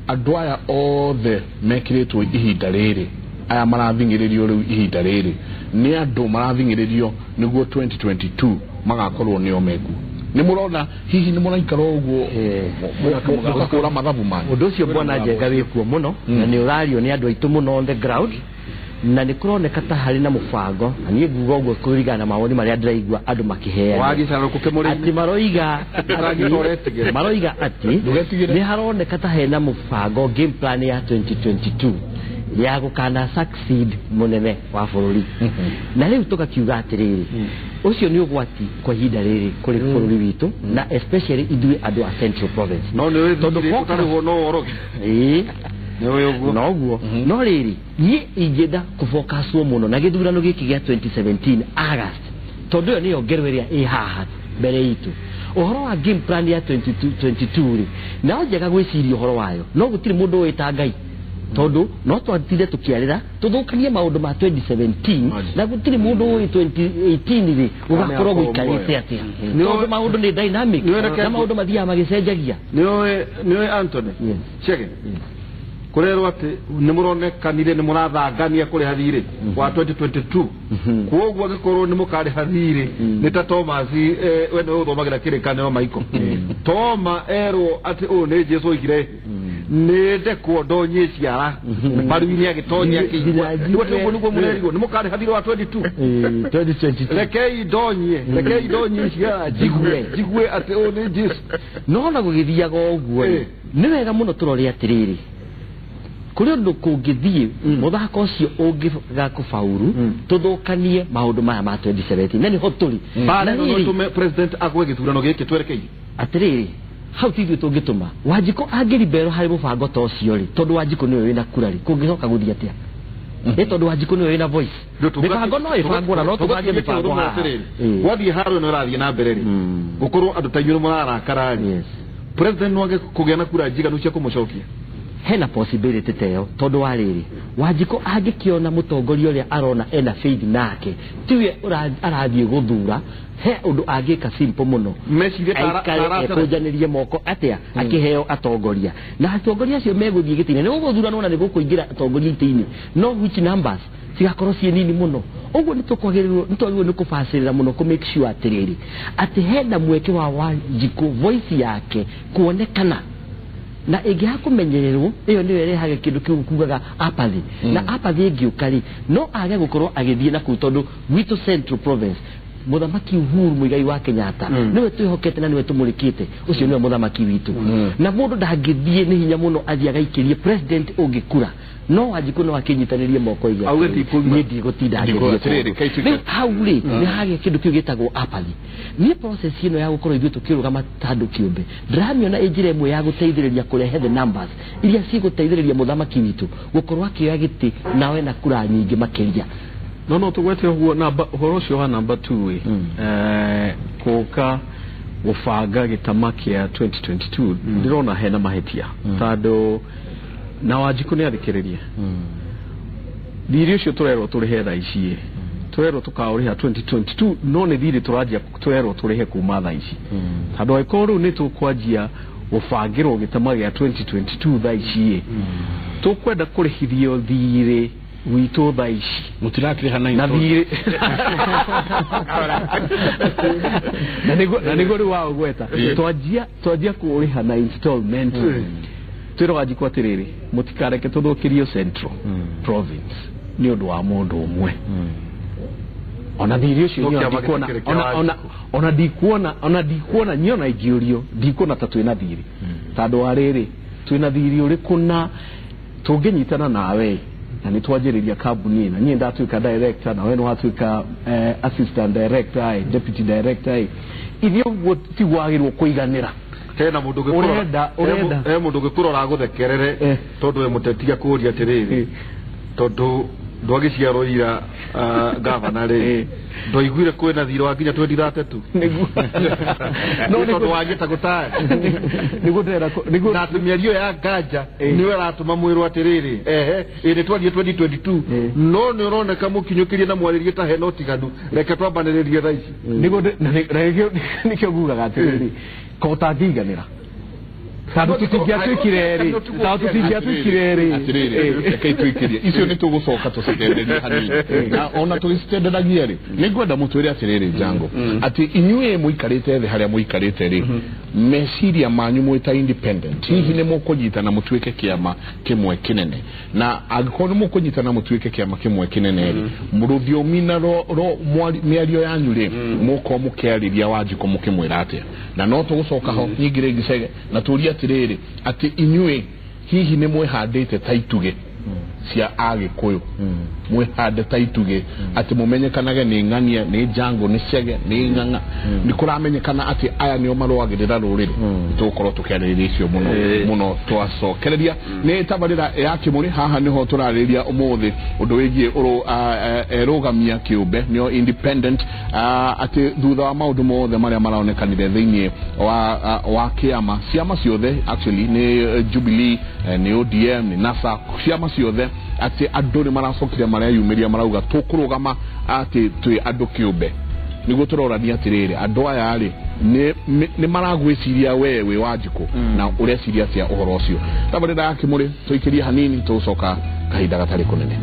andũ aya othe mekĩrĩtwo ihinda rĩrĩ, aya marathing'ĩrĩrio rĩu ihinda rĩrĩ nĩ andũ marathing'ĩrĩrio nĩguo 2022 magakorwo nĩo mekuo. Nĩ mũrona hihi nĩ mũraikara ũguo mũgakũra mathabu manyu? Ũndũ ũcio bwana Njenga wĩkuo mũno na nĩ ũrario nĩ andũ aitũ mũno on the ground, Na nĩ kũroneka ta harĩ na mũbango na niĩ nguga ũguo kũringana na mawoni marĩa ndĩraigua andũ makĩheana atĩ maroiga atĩ nĩ haroneka ta hena mũbango game plan ya 2022 ya gũkana succeed mũnene wa bũrũri. Na rĩu tũgakiuga atĩrĩrĩ, ũcio nĩ ũgwati kwa ihinda rĩrĩ kũrĩ bũrũri witũ na especially ithuĩ andũ a Central Province. No nĩ tondũ ũtarĩhwo no ũrogi. Ĩĩ noguo. No rĩrĩ niĩ ingĩenda kũfocuswo mũno na gĩthurano gĩkĩ gĩa 2017 August, tondũ ĩyo nĩyo ngero ĩrĩa ĩ haha mbere itũ. Ũhoro wa game plan ya 2022 rĩ, no njega gwĩciria ũhoro wayo, no gũtirĩ mũndũ ũĩ ta Ngai, tondũ no twatinde tũkĩarĩra tũthũkanie maũndũ ma 2017 na gũtirĩ mũndũ ũĩ 2018 rĩ gũgakorwo gũikarĩte atĩa, tondũ maũndũ nĩ dynamic na maũndũ mathiaga magĩcenjagia. Nĩũĩ Anthony Chege kurerwo atĩ nĩ mũronekanire nĩ mũrathangania kũrĩha thirĩ wa 2022, kwoguo angĩkorwo nĩ mũkarĩha thirĩ nĩ ta Thomas, we nĩwe ũthomagĩra kĩrĩkanĩro Maiko. Toma erwo atĩ ũyũ nĩ Jesu oigire nĩ ndekwo ndonyie ciara maru-inĩ agĩtonya akĩigua. Nĩguo nĩguo mũrerigwo nĩ mũkarĩha thirĩ wa 2022, rekei ndonyie ciara njigue atĩ ũyũ nĩ Jesu. No na gũgĩthiaga ũguo nĩ wega mũno tũrore atĩrĩrĩ, kũrĩ ũndũ kũngĩthiĩ mũthako ũcio ũngĩgakũbauru tũthũkanie maũndũ maya ma 2017 na nĩho tũrĩ. Mbara ĩno no ĩtũme president agwe gĩthurano gĩkĩ twerekeire. Atĩrĩrĩ, hau ti ithuĩ tũngĩtũma Wanjikũ angĩribero harĩ mũbango ta ũcio rĩ, tondũ Wanjikũ nĩwe wĩna kura rĩ, kũngĩcoka gũthiĩ atĩa? Nĩ tondũ Wanjikũ nĩwe wĩna voice. Mĩbango no ĩbangwo na no tũbange mĩbango haha. Gwathiĩ haro ĩno ĩrathiĩ na mbere rĩ, gũkorwo andũ ta inyuĩ mũrarakara rĩ, president no age kũgĩa na kura njiganu cia kũmũcokia. Hena possibility teyo tondũ wa rĩrĩ, Wanjikũ angĩkĩona mũtongoria ũrĩa arona ena faith nake tiwe arathiĩ gũthura, he ũndũ angĩka simple mũno, ekũnjanĩrie moko atĩa akĩheo atongoria, na atongoria acio megũthiĩ gĩtĩ-inĩ nĩ gũgũthuranwo na nĩ gũkũingĩra atongoria itĩ-inĩ, no which numbers cigakorwo ciĩ nini mũno. Ũguo nĩ twagĩrĩirwo nĩ kũbacĩrĩra mũno kũ make sure atĩrĩrĩ atĩ hena mweke wa Wanjikũ voice yake kuonekana na ĩngĩaga kũmenyererwo, ĩyo nĩyo ĩrehaga kĩndũ kĩu kugaga apathy. Na apathy ĩngĩũka rĩ, no age gũkorwo agĩthiĩ na kũu, tondũ gwitũ Central Province mũthamaki Uhuru Muigai wa Kenyatta nĩwe twĩhokete na nĩwe tũmũrĩkĩte, ũcio nĩwe mũthamaki witũ. Na mũndũ ndangĩthiĩ nĩ hinya mũno athiĩ agaikĩrie president ũngĩkura, no Wanjikũ no akĩnyitanĩrie moko igĩrĩ, niĩ ndigũtinda ngĩthiĩ hau rĩ, nĩ hagĩa kĩndũ kĩu gĩtagwo apathy. Niĩ process ĩno ya gũkorwo ithuĩ tũkĩrũgama ta andũ kĩũmbe ndĩramĩona ĩ njĩra ĩmwe ya gũteithĩrĩria kũrehe the numbers iria cigũteithĩrĩria mũthamaki witũ gũkorwo akĩoya gĩtĩ nawe na kura nyingĩ makĩria. No tũgwete ũguo namba ũhoro ũcio wa namba 2 kũka gũbanga gĩtama kĩa 2022 ndĩrona hena mahĩtia, tondũ na Wanjikũ nĩ athikĩrĩrie thirĩ ũcio tũrerwo tũrĩhe thaa ici, tũrerwo tũkaũrĩha 2022, no nĩ thirĩ tũranjia tũrerwo tũrĩhe kuma thaa ici, tondũ angĩkorwo rĩu nĩ tũkwanjia gũbangĩrwo gĩtama gĩa 2022 thaa ici, tũkwenda kũrĩhithio thirĩ witũ thaa ici mũtirakĩrĩha na thirĩ na nĩguo rĩu waũgweta twanjia kũrĩha na installment. Twĩra Wanjikũ atĩrĩrĩ, mũtikareke tũthũkĩrio Central Province nĩ ũndũ wa mũndũ ũmwe. Ona thirĩ ũcio ona ndikuona niĩ ona ingĩũrio ndikuona ta twĩna thirĩ, tondũ wa rĩrĩ twĩna thirĩ ũrĩkũ na tũngĩnyitana nawe na nĩ twanjĩrĩria kambuni ĩno, niĩ ndatuĩka director na we nĩ watuĩka assistant director, deputy director, ithuĩ ũguo tiguo wagĩrĩirwo kũiganĩra. Hena mũndũ ũngĩkũrora agũthekerere tondũ we mũteti akũũria atĩrĩrĩ, tondũ ndwagĩciarwo ira gavana rĩ, ndwaiguire kwĩna thirĩ wa nginya 2032 nĩ tondũ wagĩta gũtaya na atĩ mĩario ya nganja nĩyo ĩratũma mwĩrwo atĩrĩrĩ, ehe ĩ nĩ twarie 2022, no nĩ ũroneka mũkinyũkĩrie na mwarĩrie ta hena ũtiganu, reke twambanĩrĩrie thaa ici. Nĩguo nĩkĩo ngugaga atĩrĩrĩ, ko ũtangĩiganĩra Tondũ tũtingĩatuĩkire erĩ, tondũ tũtingĩatuĩkire erĩ. Atirĩrĩ, reke twĩkĩrie icio nĩ tũgũcoka tũcitenderie hanini, na ona tũgĩcitenderagia rĩ, nĩ ngwenda mũtwĩre atĩrĩrĩ, Jango, atĩ inyuĩ mũikarĩte thĩ harĩa mũikarĩte rĩ, meciria manyu mwĩ ta independent, hihi nĩ mũkũnyitana mũtuĩke kĩama kĩmwe kĩnene? Na angĩkorwo nĩ mũkũnyitana mũtuĩke kĩama kĩmwe kĩnene rĩ, rũthiomi na mĩario yanyu rĩ, mũkorwo mũkĩarĩria Wanjikũ mũkĩmwĩra atĩa? Na no tũgũcoka ho nyingĩ rĩngĩ Chege, na tũrie atĩrĩrĩ, atĩ inyuĩ hihi nĩ mwĩhandĩte ta itugĩ cia Agĩkũyũ, mwĩhande ta itugĩ atĩ mũmenyekanage nĩ ng'ania, nĩ Jango, nĩ Chege, nĩ Ng'ang'a, nĩ kũramenyekana atĩ aya nĩo marũagĩrĩra rũrĩrĩ? Tũgũkorwo tũkĩarĩrĩria icio mũno mũno twacokereria. Nĩ tabarĩra ya Kĩmũrĩ, haha nĩho tũrarĩrĩria ũmũthĩ ũndũ wĩgiĩ erũgamia kĩũmbe, nĩo independent, atĩ thutha wa maũndũ mothe marĩa maronekanire thĩinĩ wa kĩama, ciama ciothe actually, nĩ Jubilee, nĩ ODM, nĩ NASA, ciama ciothe, atĩ andũ nĩ maracokire mareyumĩria marauga tũkũrũgama atĩ twĩ andũ kĩũmbe. Nĩguo tũrorania atĩrĩrĩ, andũ aya rĩ, nĩ maragwĩciria we wĩ Wanjikũ, na ũreciria atĩa ũhoro ũcio? Tabarĩra ya Kĩmũrĩ, tũikĩrie hanini, tũgũcoka kahinda gatarĩ kũnene.